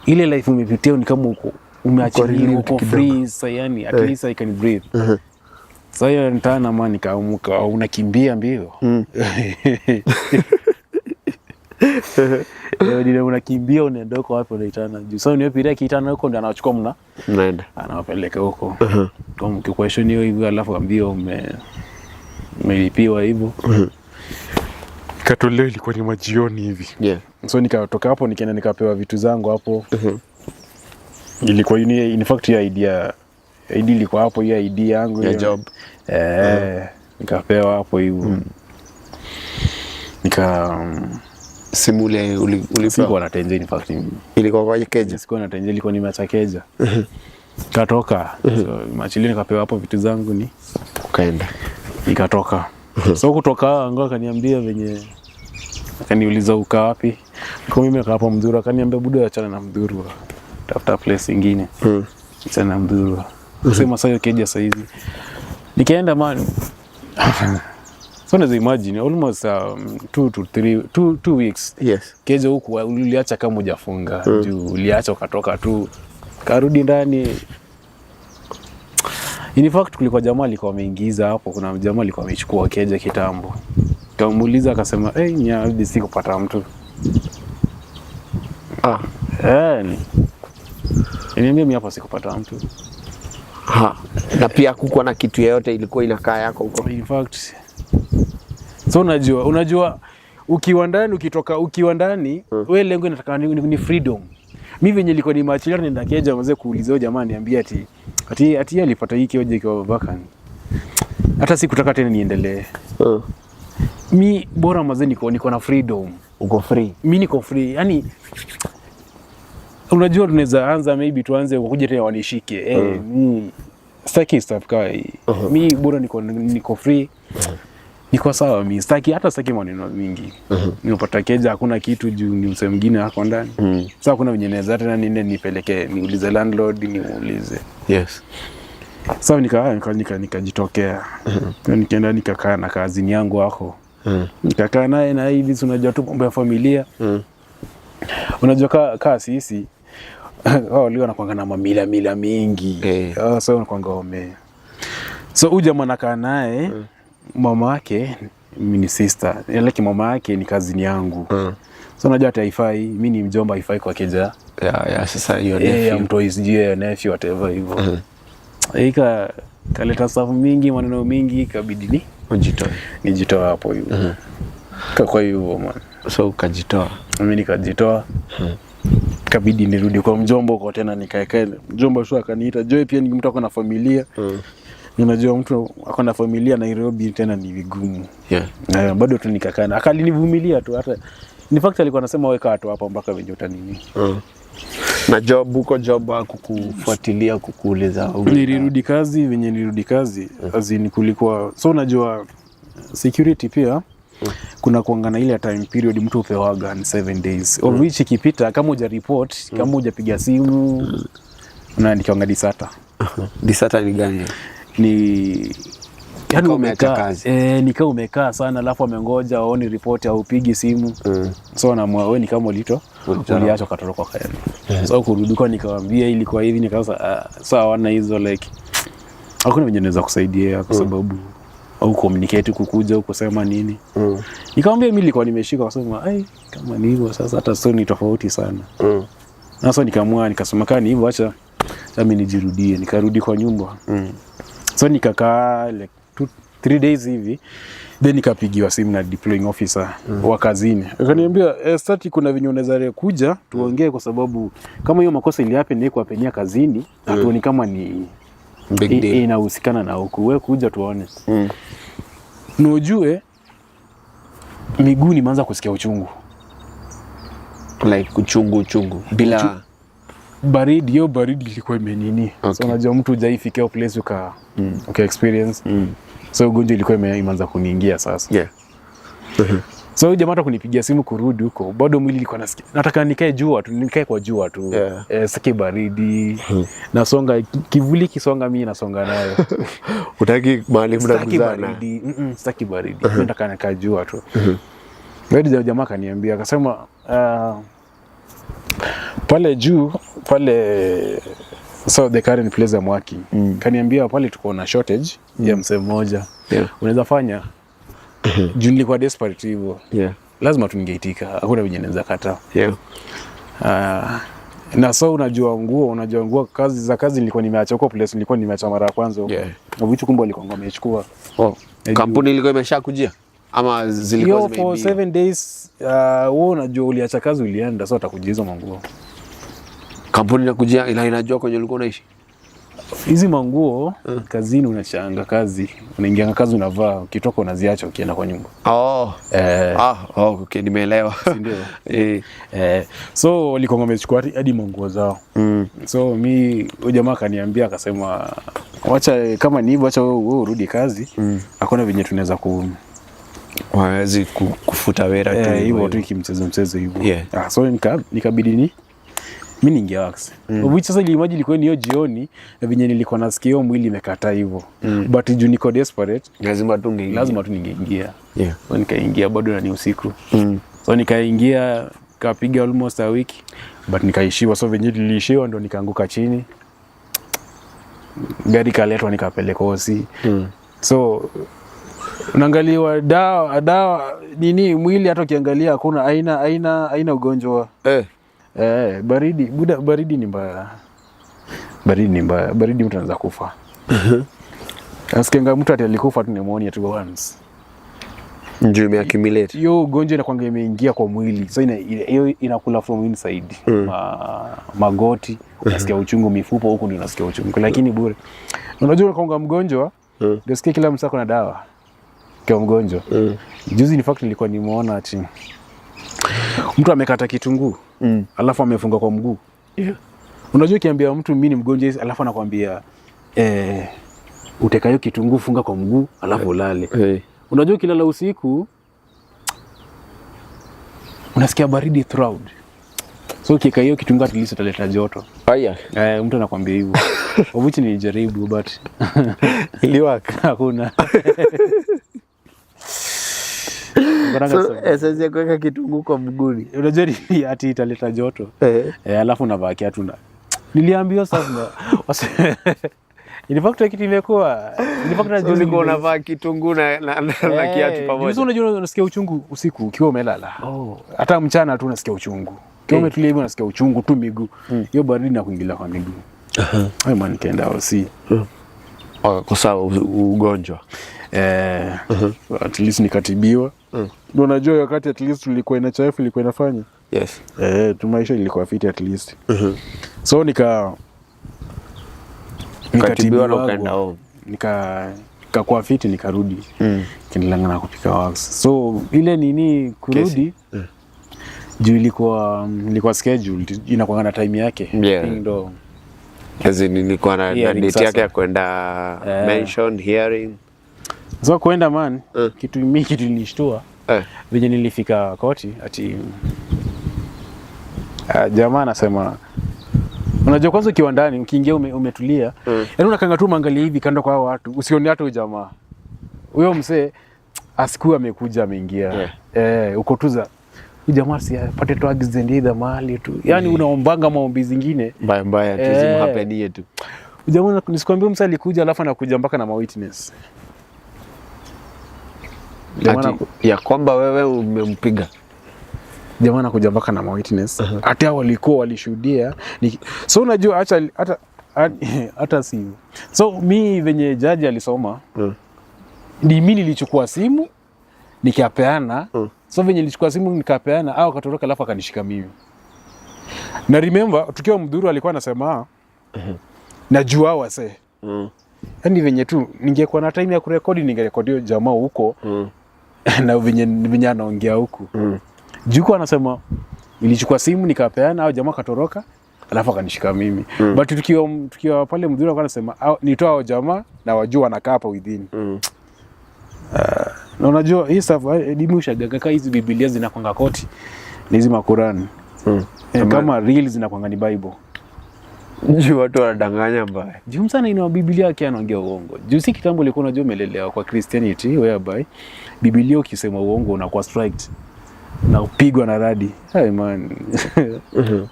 ile life umepitia ni kama uko umeachiliwa, relieved uko kidogo. free sasa, yani at least I can breathe. Sasa hiyo nitana man nikaamka, unakimbia mbio. Eh, nile unakimbia unaenda huko wapi unaitana. Juu sasa niyopitia kiitana huko ndio anachukua mna Mnaenda. anawapeleka huko. Kwa mkiquestion hiyo hivyo alafu ambia ume Nilipiwa hivyo, ikatolewa, ilikuwa ni majioni hivi. So nikatoka hapo, nikaenda nikapewa vitu zangu hapo. Ilikuwa in fact hiyo idea ID ilikuwa hapo, hiyo ID yangu Ya hiyo. Job. Eh, nikapewa hapo hivyo, nika Simu ile ulipewa? Sikuwa na tenje in fact. Ilikuwa kwa keja? Sikuwa na tenje, ilikuwa nimeacha keja, katoka. So machili nikapewa hapo vitu zangu ni Ukaenda. Nikatoka. So kutoka ngo akaniambia venye, akaniuliza, "Uka wapi?" Kwa mimi nakaa hapo Muthurwa. Akaniambia, "Buda, achana na Muthurwa, tafuta place ingine." Achana na Muthurwa, sema sasa hiyo keja saizi nikaenda, man. So unaweza imagine almost 2 to 3, 2 weeks keja huku uliacha kama hujafunga, juu uliacha ukatoka tu, karudi ndani. In fact kulikuwa jamaa alikuwa ameingiza hapo, kuna jamaa alikuwa amechukua keja kitambo, kamuuliza akasema, "Hey, nya sikupata mtu." Ah. Eh, niambia mimi hapa sikupata mtu. Ha. Na pia kukuwa na kitu yeyote ilikuwa inakaa yako huko? In fact, so unajua ukiwa ndani, ukitoka ukiwa ndani, we lengo inataka ni freedom. Mi venye ilikuwa nimeachilia, nenda keja mzee kuulizia huyo jamaa, niambia ati yeye alipata hii keja ikiwa vacant. Hata sikutaka tena niendelee. Mi bora mazee niko na freedom. Uko free. Mi niko free, yani unajua tunaweza anza, maybe tuanze wakuja tena wanishike. Eh, sitaki stuff kaa hii. Mi bora niko free, niko sawa. Mi sitaki, hata sitaki maneno mingi. Nimepata keja hakuna kitu juu ni msee mwingine ako ndani. Sasa kuna venye naweza tena niende nipeleke niulize landlord, nimuulize. Sasa nikajitokea, nikaenda nikakaa na kazini yangu hako. Nikakaa naye na hivi, si unajua tu mambo ya familia. Unajua kaa sisi hao walio wanakuanga na mamila mila mingi. Ah, so wanakuanga wame, so huyu jamaa nakaa naye, mama yake mi ni sister, like mama yake ni kazini yangu. So unajua hata haifai, mi ni mjomba, haifai kwa keja Ya, sasa hiyo ya nephew. mtoi, sijui ya nephew, whatever hivyo. Ika kaleta safu mingi, maneno mingi, ikabidi ni Ujitoe. Nijitoa hapo hivyo. Kwa hivyo man. So ukajitoa. Mimi nikajitoa, kabidi nirudi kwa mjomba huko tena nikaekae. Mjomba shu akaniita Joy, pia ni mtu ako na familia. Unajua mtu ako na familia Nairobi tena ni vigumu. Eh, bado tu nikakaa, akalinivumilia tu. Hata in fact alikuwa anasema, "Weka tu hapa mpaka venye utanini." Na job huko, job kukufuatilia kukuuliza? Nilirudi kazi, venye nilirudi kazi, as in kulikuwa, so unajua security pia kuna kuanga na ile time period mtu upewaga ni 7 days, of which ikipita kama huja report, kama hujapiga simu, unaandikiwanga deserter. Deserter ni gani? Ni yani Kama umeacha umekaa kazi. Eh, nikaa umekaa sana alafu amengoja aone report au upigi simu. So naamua wewe ni kama ulito Ulitoroka. uliacha ukatoroka kaenda. So kurudi kwa nikawambia ilikuwa hivi, nikaanza so hawana hizo, like hakuna venye naweza kusaidia kwa sababu au communicate kukuja au kusema nini. Nikamwambia mimi nilikuwa nimeshika, akasema, "Ai, kama ni hivyo sasa hata sio ni tofauti sana." Sasa nikaamua, nikasema kaa ni hivyo, acha acha mimi nijirudie. Nikarudi kwa nyumba. So nikakaa like 2, 3 days hivi, then nikapigiwa simu na deploying officer wa kazini, akaniambia, "Stati, kuna venye unaweza kuja tuongee, kwa sababu kama hiyo makosa ilihappen ni kuhappenia kazini, hatuoni kama ni Big deal. Inahusikana na huku, we kuja tuone." Na ujue miguu nimeanza kusikia uchungu. Like uchungu uchungu bila Baridi, hiyo baridi ilikuwa imenini. So unajua mtu hujaifikia hiyo place uka experience. So ugonjwa ilikuwa imeanza kuniingia sasa. So huyu jamaa hata kunipigia simu kurudi huko, bado mwili ilikuwa nasikia nataka nikae jua tu, nikae kwa jua tu. Eh, sitaki baridi. Nasonga kivuli kisonga, mimi nasonga nayo. Utaki mahali Sitaki mnaguzana. baridi. Sitaki baridi. Mimi nataka nikae jua tu. Ndio jamaa akaniambia, akasema, pale juu pale, so the current place I'm working, kaniambia pale tuko na shortage ya msee mmoja, unaweza fanya? Juu nilikuwa desperate hivyo, lazima tu ningeitika, hakuna venye naweza kataa. Na so unajua nguo kazi za kazi nilikuwa nimeacha huko place nilikuwa nimeacha mara ya kwanza huko. Na vitu kumbe walikuwa wamechukua. Oh. Kampuni ilikuwa imeshakujia ama zilikuwa Hiyo for zimeibiwa? 7 days, wewe unajua uliacha kazi, ulienda, so atakujia hizo manguo. Kampuni inakujia ila inajua kwenye ulikuwa unaishi. Hizi manguo kazini unachanga kazi, unaingianga kazi unavaa, ukitoka unaziacha ukienda kwa nyumba. Oh. Eh, Ah, oh, okay, nimeelewa. Ndio? Eh. Eh, so walikuwa wamechukua hadi manguo zao. So mi huyu jamaa akaniambia, akasema, wacha kama ni hivyo, wacha wewe urudi kazi, hakuna venye tunaweza ku Hawezi kufuta wera tu eh, hivyo hivyo. tu kimchezo mchezo hivyo. Ah, so nikabidi ni mi niingia wax mm. Which sasa ilimaji ilikuwa ni hiyo jioni na venye nilikuwa nasikia hiyo mwili imekataa hivyo, but juu niko desperate, Lazima tu ungeingia. lazima tu ningeingia. So nikaingia bado na ni usiku. So nikaingia, kapiga almost a week, but nikaishiwa. So venye niliishiwa ndo nikaanguka chini, gari kaletwa, nikapelekwa hosi. So unaangaliwa dawa dawa nini, mwili hata ukiangalia hakuna aina ugonjwa. Eh. Eh, baridi buda, baridi ni mbaya, baridi ni mbaya, baridi mtu anaweza kufa. Nasikianga mtu ati alikufa tu pneumonia tu once. Njoo imeaccumulate. Hiyo ugonjwa inakwanga imeingia kwa mwili, so hiyo inakula from inside. Magoti unasikia uchungu, mifupa huku ndio unasikia uchungu, lakini bure. Unajua unakwanga mgonjwa, ndio sikia kila mtu ako na dawa kwa mgonjwa. Juzi in fact nilikuwa nimeona ati mtu amekata kitunguu alafu amefunga kwa mguu. Unajua ukiambia mtu mimi ni mgonjwa, alafu anakwambia, eh, uteka hiyo kitunguu, funga kwa mguu, alafu ulale. Unajua ukilala usiku unasikia baridi throughout, so ukieka hiyo kitunguu at least italeta joto. Aya. Eh, mtu anakwambia hivyo, of which nilijaribu, but Iliwork. Hakuna. So essence ya kuweka kitunguu kwa mguuni. Unajua ati italeta joto. Eh, alafu unavaa kiatu na niliambiwa sasa in fact kitu imekuwa, in fact na So ulikuwa unavaa kitunguu na kiatu pamoja. Unajua unasikia uchungu usiku ukiwa umelala. Hata mchana tu unasikia uchungu. Ukiwa umetulia hivi unasikia uchungu tu miguu. Hiyo baridi na kuingilia kwa miguu. Hayo man, nikaenda hosi. Oh, kwa sababu ugonjwa. Eh, at least nikatibiwa. Ndio unajua wakati at least tulikuwa NHIF ilikuwa inafanya. Eh, tu maisha ilikuwa fiti at least. So nika Ukatibiwa na nikatibiwa, ukaenda home. Nikakuwa fiti, nikarudi. Kiendelea na kupika wax. So ile nini kurudi juu ilikuwa scheduled, inakuwa na time yake. Ndo As in, ilikuwa na Hearing date sasa. yake ya kwenda mention hearing. So kuenda man, kitu mi kitu nilishtua venye nilifika koti ati jamaa anasema, unajua kwanza ukiwa ndani, ukiingia umetulia, yaani unakanga tu umeangalia hivi kando kwa hao watu, usione hata huyo jamaa, huyo msee asikuwa amekuja ameingia. Eh, uko tu za huyu jamaa si apate tu accident either mahali tu, yaani unaombanga maombi zingine Mbaya mbaya tu zimhappenie tu. Jamaa, nisikwambia, msee alikuja alafu anakuja mpaka na mawitness. Jamaa Ati, ya kwamba wewe umempiga. Jamaa anakuja mpaka na mawitness hata hao walikuwa walishuhudia. So unajua hata hata hata si so mi venye jaji alisoma ni mi nilichukua simu nikapeana. So venye nilichukua simu nikapeana au akatoroka, alafu akanishika mimi. Na remember tukiwa Mdhuru alikuwa anasema najua wase. Yani venye tu ningekuwa na time ya kurekodi, ningerekodi hiyo jamaa huko na venye anaongea huku. Juku anasema nilichukua simu nikapeana au jamaa katoroka, alafu akanishika mimi. But tukiwa pale Mdhuru alikuwa anasema nitoa hao jamaa na wajua wanakaa hapa within. Na unajua hii stuff, mimi ushagaga kaa hizi Biblia zinakwanga koti na hizi makurani kama real zinakwanga ni Bible. Juu watu wanadanganya mbaya. Juu sana ina Biblia yake anaongea uongo. Juu si kitambo ulikuwa unajua umelelewa kwa Christianity whereby Biblia ukisema uongo unakuwa striked na kupigwa na radi. Hey man.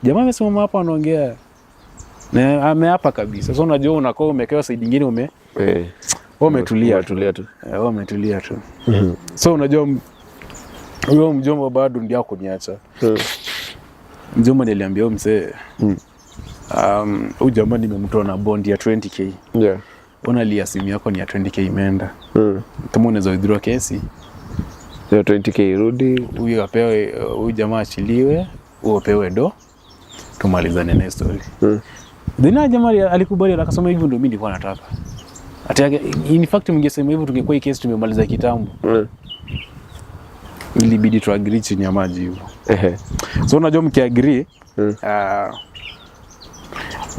Jamaa amesimama hapa anaongea. Na ameapa kabisa. So unajua unakuwa umekewa side nyingine wewe umetulia. Umetulia tu. Eh, wewe umetulia tu. So unajua huyo mjomba bado ndio akuniacha. Mjomba niliambia huyo mzee, huyu jamaa nimemtoa na bond ya 20K. Unalia simu yako ni ya 20K imeenda. Kama unaweza withdraw kesi, Hiyo 20K irudi. Huyu apewe, huyu jamaa achiliwe, huyu apewe do, tumalizane na story. Then jamaa alikubali, akasema hivyo ndio mimi nilikuwa nataka. Ati in fact mngesema hivyo tungekuwa hii kesi tumemaliza kitambo. Ilibidi tu agree chini ya maji hivyo. So unajua mkiagree,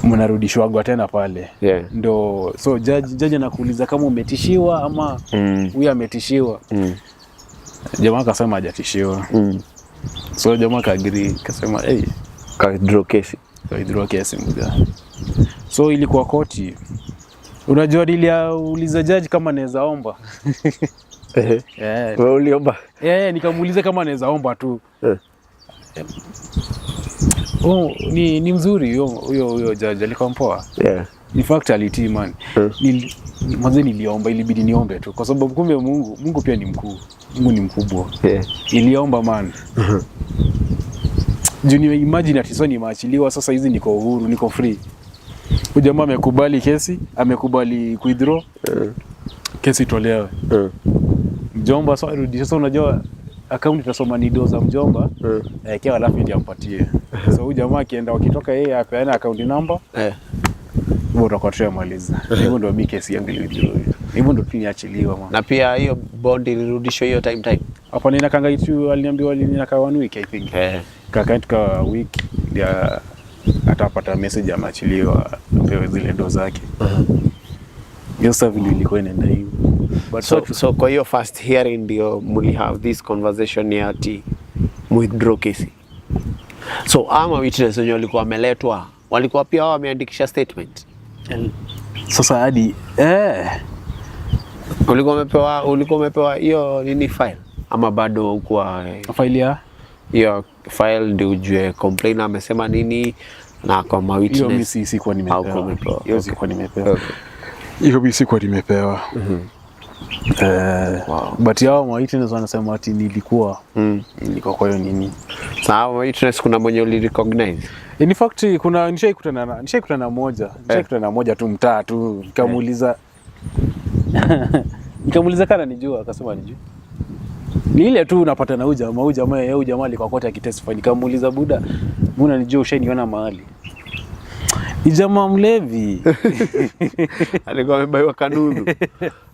mnarudishwagwa tena pale. Ndo so judge anakuuliza kama umetishiwa ama huyu ametishiwa. Jamaa akasema hajatishiwa. So jamaa kaagree, kasema hey, Ka withdraw kesi. Withdraw kesi mja. So ilikuwa koti. Unajua niliuliza judge kama naweza omba. Yeah. Wewe uliomba? Yeah, nikamuuliza kama naweza omba tu. Oh, ni mzuri huyo judge, alikuwa mpoa. In fact alitii, man. Mwanzo niliomba, ilibidi niombe tu kwa sababu kumbe Mungu pia ni mkuu. Mungu ni mkubwa. Niliomba, man. Juu ni imagine ati sasa nimeachiliwa sasa hizi niko uhuru, niko free. Huyu jamaa amekubali kesi, amekubali withdraw. Kesi itolewe. Mjomba sasa arudi. Sasa unajua account itasoma ni do za mjomba. Kia alafu ndio ampatie. So huyu jamaa akienda, wakitoka yeye apeane account number. Hivyo utakuwa tushamaliza. Hivyo ndio mimi kesi yangu ilivyo. Hivyo ndio tu niachiliwa, man. Na pia hiyo bond ilirudishwa hiyo time? Hapa nina kanga itu aliniambiwa ninakaa one week, I think. Kaka ka week ndio atapata message ameachiliwa, apewe zile do zake. Hiyo sasa vile ilikuwa inaenda hivyo. But So kwa hiyo first hearing ndio muli have this conversation ya ati withdraw kesi. So ama witness wenye walikuwa wameletwa walikuwa pia wao wameandikisha statement? Sasa hadi Ulikuwa umepewa hiyo nini, file, ama bado hukuwa? File ya? Hiyo file ndio ujue complainer amesema nini na kwa ma Hiyo mimi witness. sikuwa nimepewa. Haukuwa umepewa. Hiyo sikuwa nimepewa. Hiyo mimi sikuwa nimepewa. But hao ma witness wanasema ati nilikuwa kwa hiyo nini. Sawa, witness kuna mwenye uli recognize? In fact kuna nishaikutana na moja tu mtaa tu, nikamuuliza kana nijua, akasema nijua. Ni ile tu unapata na huyu jamaa alikuwa kote akitestify, nikamuuliza, "Buda, mbona nijua, ushainiona mahali?" Ni jamaa mlevi. Alikuwa amebaiwa kanunu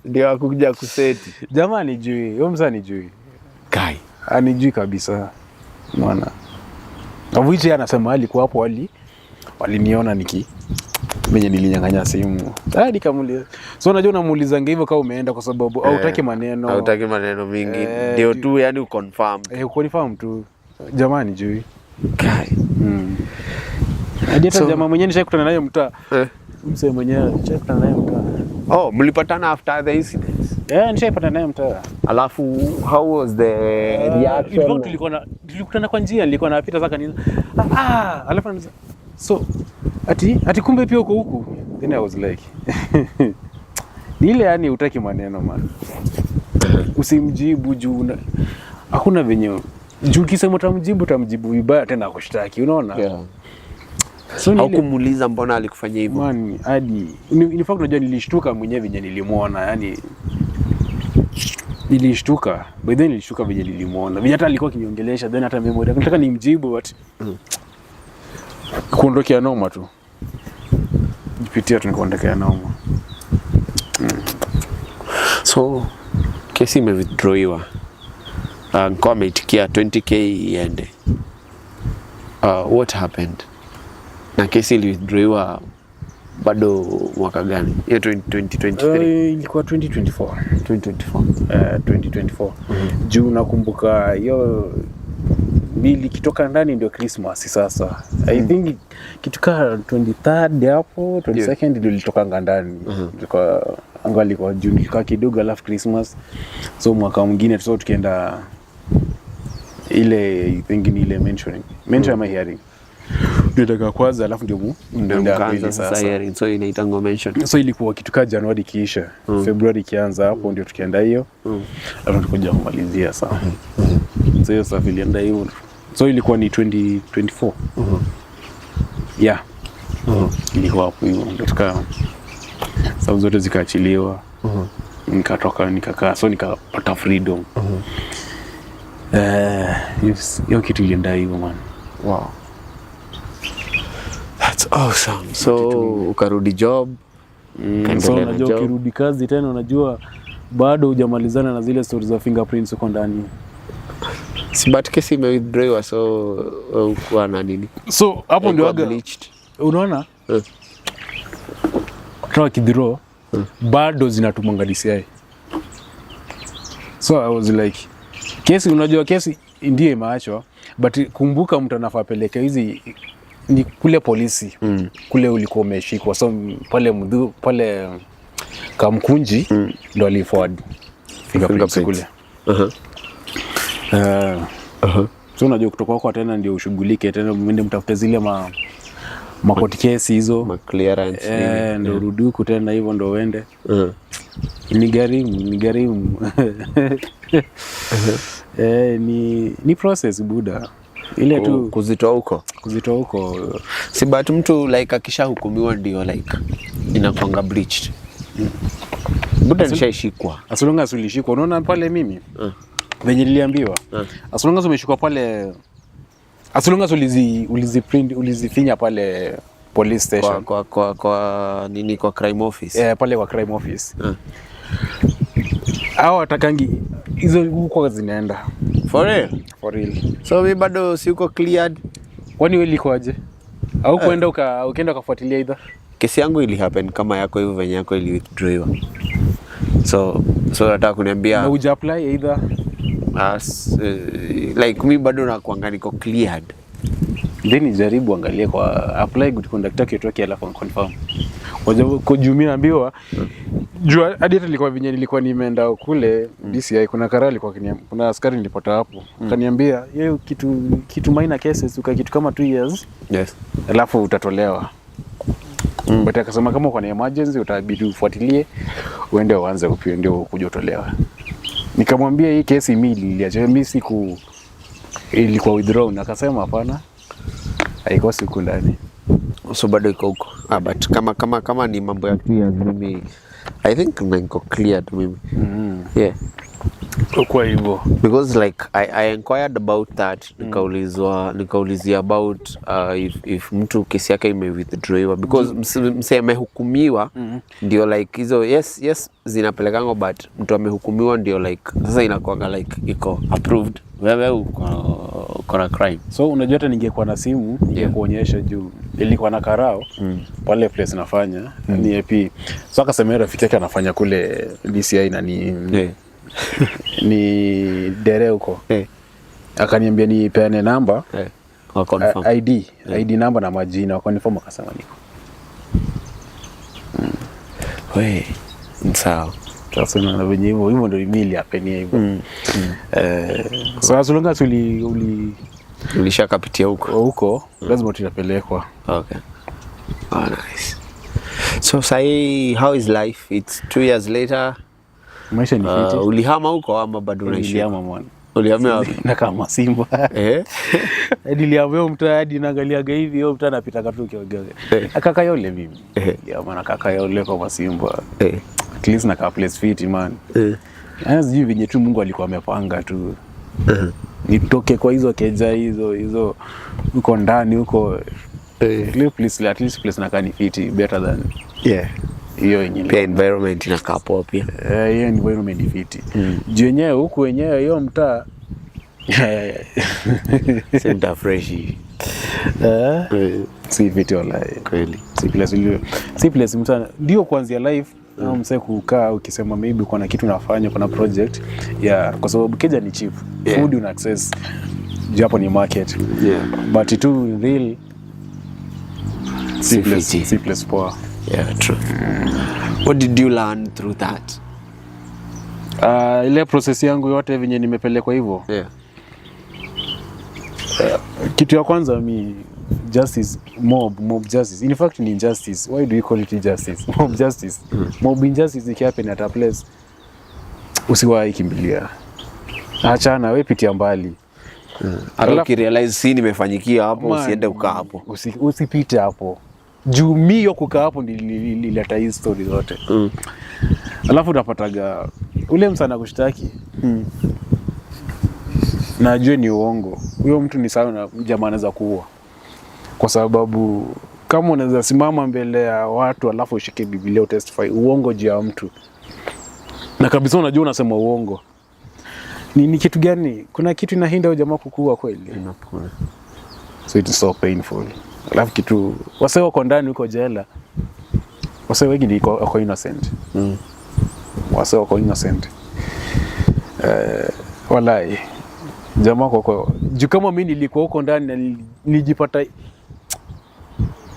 ndio akuja kuseti. Jamaa nijui, huyo mzee nijui. Kai. Anijui kabisa. Mwana. Of which yeye anasema alikuwa hapo, waliniona niki venye nilinyang'anya simu. Ah, nikamuuliza. So unajua unamuulizanga hivyo kama umeenda kwa sababu hautaki maneno. Hautaki maneno mingi. Eh, Ndio tu yani uconfirm. Eh, uconfirm tu. Jamaa nijui. Kai. Hadi hata jamaa mwenyewe nishaikutana naye mtaa. Mzee mwenyewe nishaikutana naye mtaa. Oh, mlipatana after the incident? Eh, nishaipatana naye mtaa. Alafu how was the In reaction? fact, tulikutana kwa njia, nilikuwa napita sasa kanisa. Alafu ananiuliza, so ati kumbe pia uko huku. Then I was like, ni ile yani hutaki maneno, man. Usimjibu juu hakuna venye, juu ukisema utamjibu, utamjibu vibaya tena akushtaki, unaona? Yeah. So ni ile Haukumuuliza mbona alikufanyia hivyo? Man, hadi in fact unajua nilishtuka mwenyewe venye nilimuona, yani nilishtuka. By then nilishtuka venye nilimuona. Venye hata alikuwa akiniongelesha, then hata memory nataka nimjibu, but kuondokea noma tu. Jipitia tu nikaondokea noma. So kesi imewithdrawiwa. Nko ameitikia 20K iende. What happened? Na kesi iliwithdrawiwa bado mwaka gani? Hiyo 2023. Ilikuwa 2024. 2024. 2024. Juu nakumbuka hiyo bili ikitoka ndani ndio Christmas sasa. I think kitu kaa 23rd hapo, 22nd ndio ilitokanga ndani. Ilikuwa angali kwa juu, nilikaa kidogo alafu Christmas. So mwaka mwingine so tukienda ile, I think ni ile mentioning. Mention ama hearing. Ndio dakika kwanza alafu ndio Ndio ndio mkaanza apili sasa sasa. hearing. So inaitangwa mention. So ilikuwa kitu kaa Januari ikiisha, Februari ikianza, hapo ndio tukienda hiyo. Alafu tukuja kumalizia sasa. So hiyo sasa ilienda hivyo. So ilikuwa ni 2024. Yeah. Ilikuwa hapo hivyo ndio tuka Sababu zote zikaachiliwa. Nikatoka, nikakaa, so nikapata freedom. Eh, hiyo kitu ilienda hivyo, man. Wow. That's awesome. So ukarudi job? So Ukaendelea na unajua job? Ukirudi kazi tena, unajua bado hujamalizana na zile stories za fingerprints huko ndani. Si but kesi imewithdrawiwa, so ukuwa na nini? So hapo ndio Ilikuwa waga bleached. Unaona, hata wakithrow bado zinatumanga DCI. So I was like, kesi, unajua kesi ndiyo imeachwa, but kumbuka mtu anafaa peleke hizi ni kule polisi kule ulikuwa umeshikwa. So pale mdhu, pale Kamkunji ndo aliforward fingerprints Fingerprints. kule. So unajua kutoka huko tena ndio ushughulike tena, mwende mtafute zile ma court kesi hizo. Ma clearance, nini. Eh, ndo urudi huku tena hivyo ndo uende. Ni gharimu, ni gharimu. Eh, ni process, buda, ile tu Kuzitoa huko. Kuzitoa huko. Si but mtu like akishahukumiwa ndio like inakwanga breached. Buda, nishaishikwa. As long as ulishikwa, unaona pale mimi venye niliambiwa, as long as umeshikwa pale, as long as ulizi print, ulizifinya pale police station. Kwa nini, kwa crime office. Eh, pale kwa crime office, hao watakangi hizo huko zinaenda. For real? For real. So mi bado siko cleared. Kwani wewe ilikuwaje? Au kuenda ukaenda ukafuatilia either? Kesi yangu ili happen kama yako hivyo venye yako ili withdrawiwa. So nataka kuniambia Na uja apply either? As, like mi bado nakuanga niko cleared. Then jaribu angalie kwa apply good conduct yako itoke, alafu confirm. Kwa sababu kwa juu mimi naambiwa, juu hadi hata nilikuwa venye nilikuwa nimeenda kule DCI, kuna karali alikuwa kuna askari nilipata hapo akaniambia hiyo kitu minor cases uka kitu kama 2 years alafu utatolewa. But akasema kama uko na emergency utabidi ufuatilie uende uanze upya ndio ukuja utolewa. Nikamwambia hii kesi mi niliacha, mi siku ilikuwa withdrawn. Akasema hapana, haikosi huku ndani. So bado iko huko. Ah, but kama ni mambo ya 2 years, mimi I think niko cleared mimi. Yeah. Kwa hivyo Because like I inquired about that, nikaulizwa, nikaulizia about if mtu kesi yake imewithdrawiwa, because mse amehukumiwa ndio like hizo yes zinapelekangwa, but mtu amehukumiwa ndio like sasa inakuanga like iko approved, wewe uko na crime. So unajua hata ningekuwa na simu ningekuonyesha, juu nilikuwa na karao pale place nafanya ni AP. So akasema yeye rafiki yake anafanya kule DCI na ni ni dere huko. Akaniambia nipeane namba, Wa confirm. ID namba na majina, wakonfirm, akasema niko. We, ni sawa. Sasa unaona venye hivyo hivyo ndio mimi ilihappenia hivyo. Eh, so as long as uli Ulishakapitia huko. Huko lazima tutapelekwa. Okay. Oh, nice. So sahi, how is life? It's 2 years later. Maisha ni fiti. Ulihama huko ama bado unaishi? Nilihama, mwana. Ulihamia wapi? Na kama Simba. Nilihama hiyo mtaa, hadi naangaliaga hivi hiyo mtaa napitaga tu kiogea. Kaka yole mimi. Nilihama na kaka yole kwa Masimba. At least na ka place fit, man. Yaani sijui venye tu Mungu alikuwa amepanga tu. Nitoke kwa hizo keja hizo hizo huko ndani huko. Ile place, at least place nakaa ni fiti, better than hiyo yenye Pia environment inakaa poa pia. Eh, hiyo environment ni fiti. Juu yenyewe huku wenyewe hiyo mtaa Si mtaa fresh. Si fiti wallahi. Kweli. Si place si place mtu ndio kuanzia life au msee kukaa ukisema maybe kuna kitu unafanya, kuna project ya, kwa sababu keja ni cheap, food una access juu hapo ni market, but tu in real si Si place, fiti. si place poa. Yeah, true. What did you learn through that? Ile process yangu yote venye nimepelekwa hivyo, kitu ya kwanza mi justice, mob justice, in fact ni injustice. Why do you call it injustice? Mob justice, mob injustice ikihappen at a place, usiwahi kimbilia, achana, we pitia mbali. Hata ukirealize si nimefanyikia hapo, Man, usiende ukaa hapo. Usipite hapo. Juu mi hiyo kukaa hapo nilileta hii story zote. Alafu utapataga ule msana kushtaki na ajue ni uongo, huyo mtu ni sawa na jamaa anaweza kuua, kwa sababu kama unaweza simama mbele ya watu alafu ushike Biblia utestify uongo juu ya mtu na kabisa unajua unasema uongo, ni kitu gani? Kuna kitu inahinda huyo jamaa kukua kweli? Unapona. So it is so painful. Alafu kitu wase wako ndani huko jela, wase wengi ni wako innocent. Wase wako innocent. Walai jamaa kwa juu kama mi nilikuwa huko ndani na nilijipata,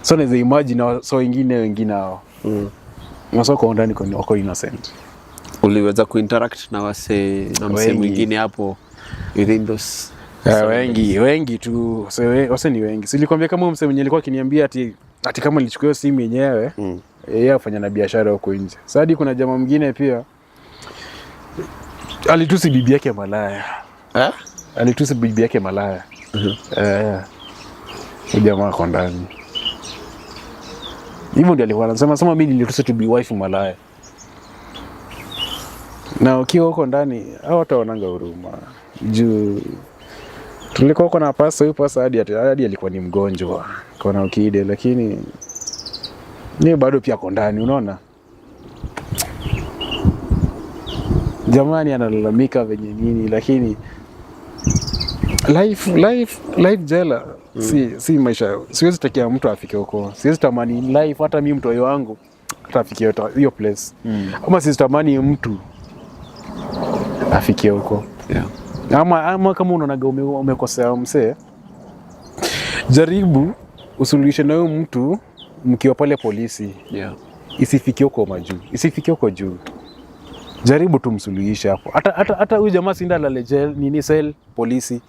so naweza imagine so wengine hao wase wako ndani wako innocent. Uliweza kuinteract na wase na msee Wengi. mwingine hapo within those Wengi wengi tu wase ni wengi. Silikwambia kama huyo msee mwenye alikuwa akiniambia ati kama nilichukua hiyo simu yenyewe, yeye afanya na biashara huko nje. Sasa hadi kuna jamaa mwingine pia alitusi bibi yake malaya. Eh? Alitusi bibi yake malaya. Eh. Huyu jamaa ako ndani. Hivyo ndio alikuwa anasema, sema mimi nilitusi to be wife malaya. Na ukiwa huko ndani hao watu hawananga huruma. Juu tulikuwa huko na pasa, huyu pasa hadi alikuwa ni mgonjwa kona ukide, lakini ni bado pia ako ndani, unaona. Jamani analalamika venye nini, lakini life jela si maisha. Siwezi takia mtu afike huko, siwezi tamani life hata mi mtoi wangu hata afikie hiyo place, ama siwezi tamani mtu afikie huko. Ama kama unaonaga umekosea msee, jaribu usuluhishe na huyo mtu mkiwa pale polisi. Isifikie huko majuu, isifikie huko juu. Jaribu tu msuluhishe hapo. Hata huyu jamaa sinda alale jail, nini cell polisi.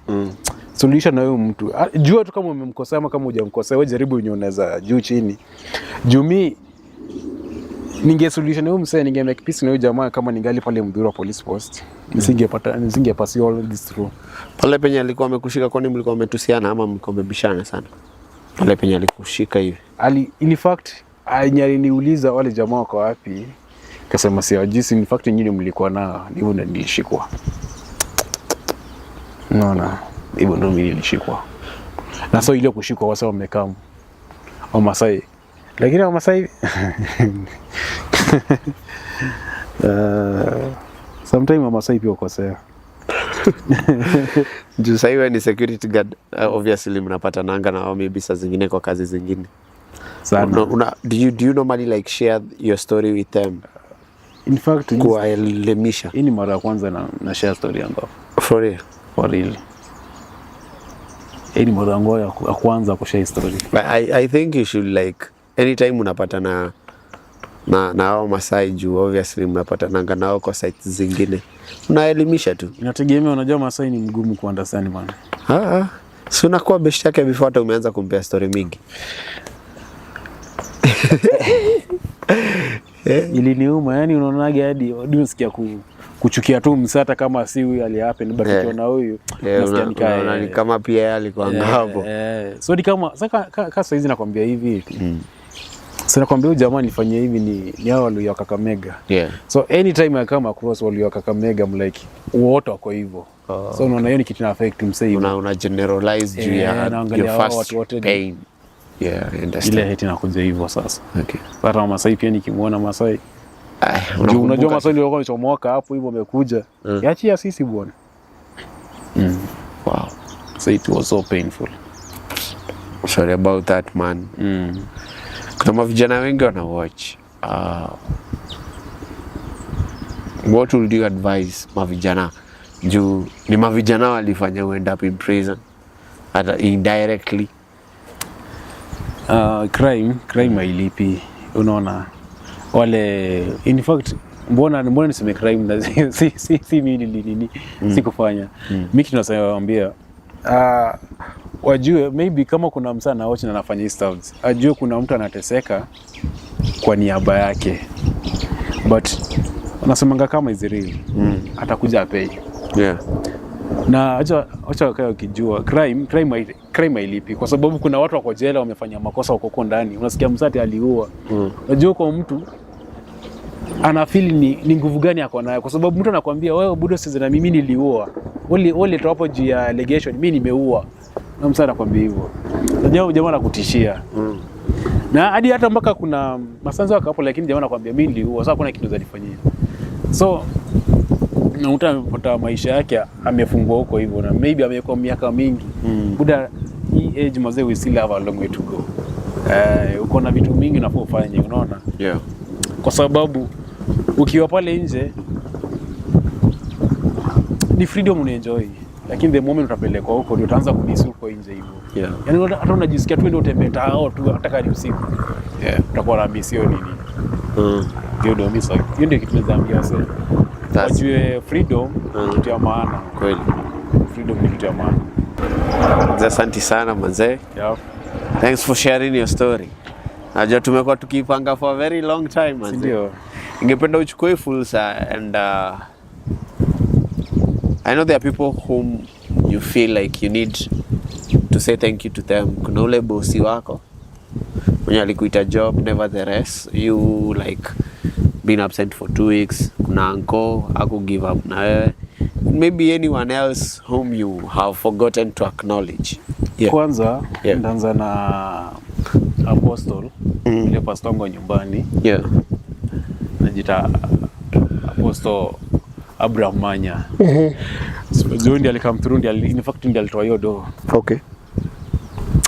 Suluhisha na huyo mtu. Jua tu kama umemkosea ama kama hujamkosea, wewe jaribu yenye unaweza juu chini. Juu mi ningesuluhisha na huyo msee, ninge make peace na huyo jamaa kama ningali pale Muthurwa police post. Nisingepata all this through. Pale penye alikuwa amekushika, kwani mlikuwa mmetusiana ama mlikuwa mmebishana sana? Pale penye alikushika hivi. In fact aliniuliza wale jamaa wako wapi, kasema siwajui, in fact nyinyi mlikuwa nao, hivyo ndio nilishikwa. Unaona, hivyo ndio mimi nilishikwa. Na so ile kushikwa wasa wamekaa Wamasai, lakini Wamasai sometime Wamasai pia ukosea. Juu sahii wewe ni security guard, obviously mnapatananga na wao maybe saa zingine kwa kazi zingine. Sana. Do you normally like share your story with them? In fact, Kuwaelimisha. hii ni mara ya kwanza na share story yangu hapa. For real? For real. Hii ni mara yangu ya kwanza kushare story. But I think you should like anytime unapatana na hao Masai, juu obviously mnapatananga nao kwa sites zingine, unaelimisha tu. Inategemea, unajua Masai ni mgumu kuunderstand, man. Ah, ah. Si unakuwa best yake before hata umeanza kumpea story mingi. Iliniuma, yani unaonaga hadi unasikia kuchukia tu msee hata kama si huyu ali happen, but ukiona huyu unasikia unaona ni kama pia yeye alikuwa hapo. So ni kama sasa ka saizi nakwambia hivi. Sasa nakwambia huyu jamaa nifanyie hivi ni hao Waluhya wa Kakamega. So anytime I come across Waluhya wa Kakamega, I'm like wote wako hivyo. Oh. So unaona hiyo ni kitu ina affect msee hivyo. Una generalize juu ya Naangalia your hao first watu wote pain. Yeah, I understand. Ile hate inakuja hivyo sasa. Okay. Hata Masai pia nikimuona Masai, Ay, juu unajua unakumbuka Masai ndio walikuwa wamechomoka hapo hivyo wamekuja. Yachia sisi bwana. Wow. So it was so painful. Sorry about that, man. Kuna mavijana wengi wana watch. What would you advise mavijana? Juu ni mavijana walifanya end up in prison. Hata indirectly. Crime hailipi, unaona wale, in fact mbona niseme crime na si mimi nili nini sikufanya. Mi kitu nasema, wajue maybe kama kuna msee anawatch na anafanya hii stuff, ajue kuna mtu anateseka kwa niaba yake, but wanasemanga kama is real, atakuja apay. Na acha wakae wakijua crime hailipi, kwa sababu kuna watu wako jela wamefanya makosa, wako huko ndani, unasikia msati aliua. Unajua kwa mtu anafeel ni nguvu gani ako nayo, kwa sababu mtu anakuambia, "Wewe budo, sisi na mimi niliua, wewe hapo juu ya allegation, mimi nimeua," na msati anakuambia hivyo. Unajua jamaa anakutishia na hadi hata mpaka kuna masanzo wako hapo, lakini jamaa anakuambia, "Mimi niliua, sasa kuna kitu zanifanyia." So na mtu amepata maisha yake amefungwa huko hivyo, na maybe amekuwa miaka mingi. Buda, hii age mazee, we still have a long way to go. Uko na vitu mingi unafaa ufanye, unaona? Yeah. Kwa sababu ukiwa pale nje ni freedom unaenjoy, lakini the moment utapelekwa huko ndio utaanza kumiss huko nje hivyo. Yaani hata unajisikia tu ndio utembee tao tu hata kama ni usiku, utakuwa na miss hiyo nini. Hiyo ndio miss, hiyo ndio kitu naweza ambia wasee, wajue freedom ni kitu ya maana. Kweli. Freedom ni kitu ya maana. Asante sana manzee. Yeah. Thanks for sharing your story. Najua tumekuwa tukipanga for a very long time, manze. Ndio. Ningependa uchukue fursa and I know there are people whom you feel like you need to say thank you to them. Kuna ule bosi wako mwenye alikuita job, nevertheless you like been absent for 2 weeks. Kuna uncle aku give up na wewe. Maybe anyone else whom you have forgotten to acknowledge. Yeah. Kwanza nitaanza na Apostle, ile pastor wangu wa nyumbani, najita Apostle Abraham Manya. So, Joe ndiye alicome through, ndiye in fact ndiye alitoa hiyo do.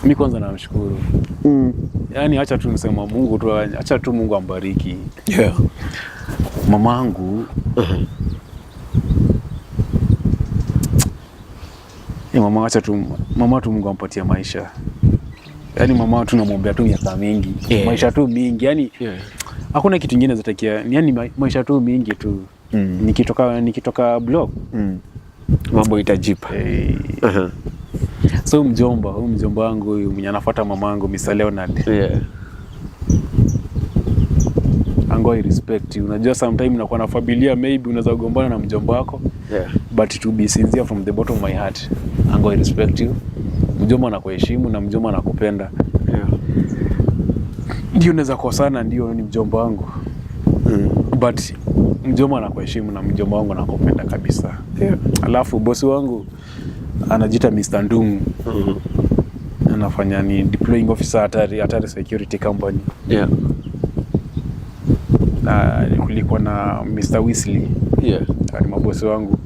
Mi kwanza namshukuru. Yaani acha tu nisema Mungu tu, acha tu Mungu ambariki. Mamangu, mama, acha tu mama tu Mungu ampatie maisha. Yaani mama tu namwombea tu miaka mingi. Maisha tu mingi. Yaani hakuna kitu kingine zatakia. Yaani maisha tu mingi tu. Nikitoka block Mambo itajipa. So mjomba, huyu mjomba wangu huyu mwenye anafuata mamangu, Mr. Leonard. Ango, I respect you. Unajua sometime unakuwa na familia, maybe unaweza kugombana na mjomba wako, but to be sincere, from the bottom of my heart, Ango, I respect you. Mjomba anakuheshimu na mjomba anakupenda. Ndio unaweza kosana, ndio ni mjomba wangu. But mjomba anakuheshimu na mjomba wangu anakupenda kabisa. Alafu bosi wangu anajiita Mr. Ndungu. Anafanya ni deploying officer Hatari Security Company. Na kulikuwa na Mr. Weasley. Ni mabosi wangu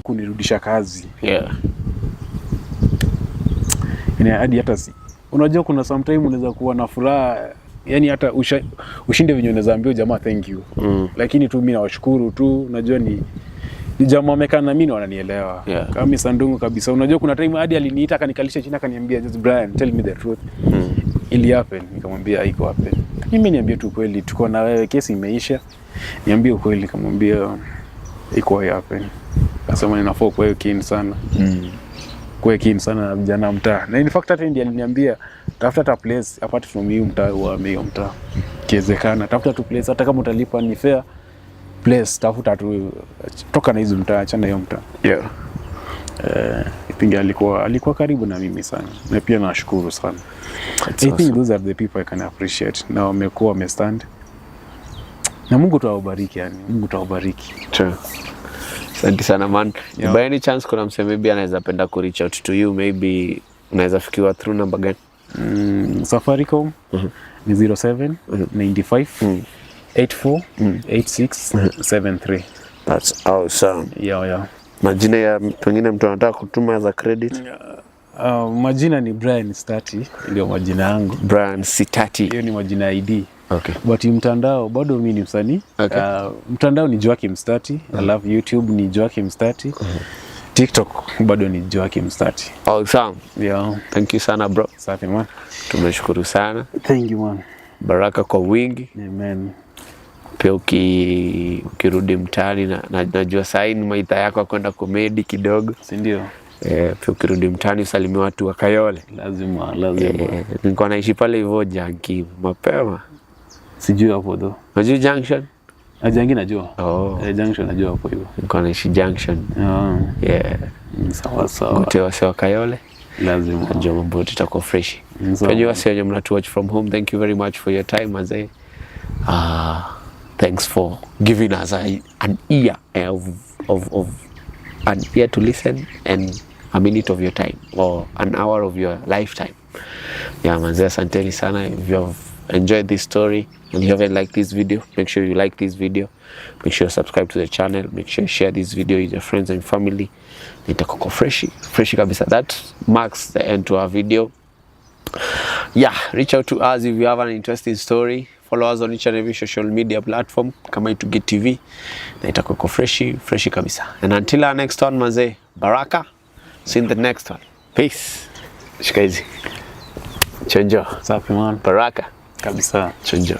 kunirudisha kazi. Yaani hadi hata si unajua kuna sometime unaweza kuwa na furaha, yani hata ushinde venye unaweza ambia jamaa thank you, lakini tu mimi nawashukuru tu, unajua ni jamaa wamekaa na mimi na wananielewa. Kama Mr. Ndungu kabisa, unajua kuna time hadi aliniita akanikalisha chini akaniambia, "Just Brian, tell me the truth, ili happen." Nikamwambia, "Haiko happen." "Mimi niambie tu kweli, tuko na wewe, kesi imeisha, niambie ukweli." Nikamwambia, "Iko happen." Akasema ninafaa kuwa keen sana, kuwe keen sana na vijana mtaa, na in fact hata ndiye aliniambia, "Tafuta hata place apart from hiyo mtaa, uhamie hiyo mtaa ikiwezekana, tafuta tu place, hata kama utalipa ni fair place, tafuta tu, toka na hizo mtaa, achana hiyo mtaa." I think alikuwa karibu na mimi sana na pia nashukuru sana. That's I think awesome. Those are the people I can appreciate na wamekuwa wamestand na Mungu tuwabariki, yani Mungu tuwabariki. True. Asante sana, man. Yeah. By any chance kuna msee maybe anaweza penda ku reach out to you, maybe unaweza fikiwa through namba gani? Safaricom ni 07 95 84 86 73. That's awesome. Yeah. Majina ya pengine mtu anataka kutuma za credit? Majina ni Brian Stati, ndio majina yangu. Brian Sitati. Hiyo ni majina ya ID. But mtandao bado mi ni msanii. Mtandao ni Joakim Stati, alafu YouTube ni Joakim Stati. TikTok bado ni Joakim Stati. Awesome. Yeah. Thank you sana, bro. Safi, man. Tumeshukuru sana. Thank you, man. Baraka kwa wingi. Amen. Pia ukirudi mtaani na najua sahi ni maitha yako ya kwenda komedi kidogo. Si ndio? Pia ukirudi mtaani usalimie watu wa Kayole. Lazima, lazima. Nilikuwa naishi pale hivyo Janki mapema. Sijui hapo though. Unajua Junction? Ajangi najua. Oh. Eh, Junction najua hapo hivyo. Nilikuwa naishi Junction. Ah, Yeah. sawa sawa. Gote wase wa Kayole. Lazima. Najua mambo yote itakuwa fresh. Sawa. Najua wase wenye mnatu watch from home, thank you very much for your time mazee. Thanks for giving us an ear of an ear to listen and a minute of your time or an hour of your lifetime. Yeah, manze, asanteni sana. If you have enjoyed this story and you haven't liked this video, make sure you like this video. Make sure you subscribe to the channel. Make sure you share this video with your friends and family. Itakuwa freshi, freshi kabisa. That marks the end to our video. Yeah, reach out to us if you have an interesting story. Follow us on each and every social media platform kama Ituge TV na itakuwa freshi freshi kabisa. And until our next one, manze, baraka. See you in the next one. Peace. Shika hizi. Chonjo. Safi man. Baraka. Kabisa. Chonjo.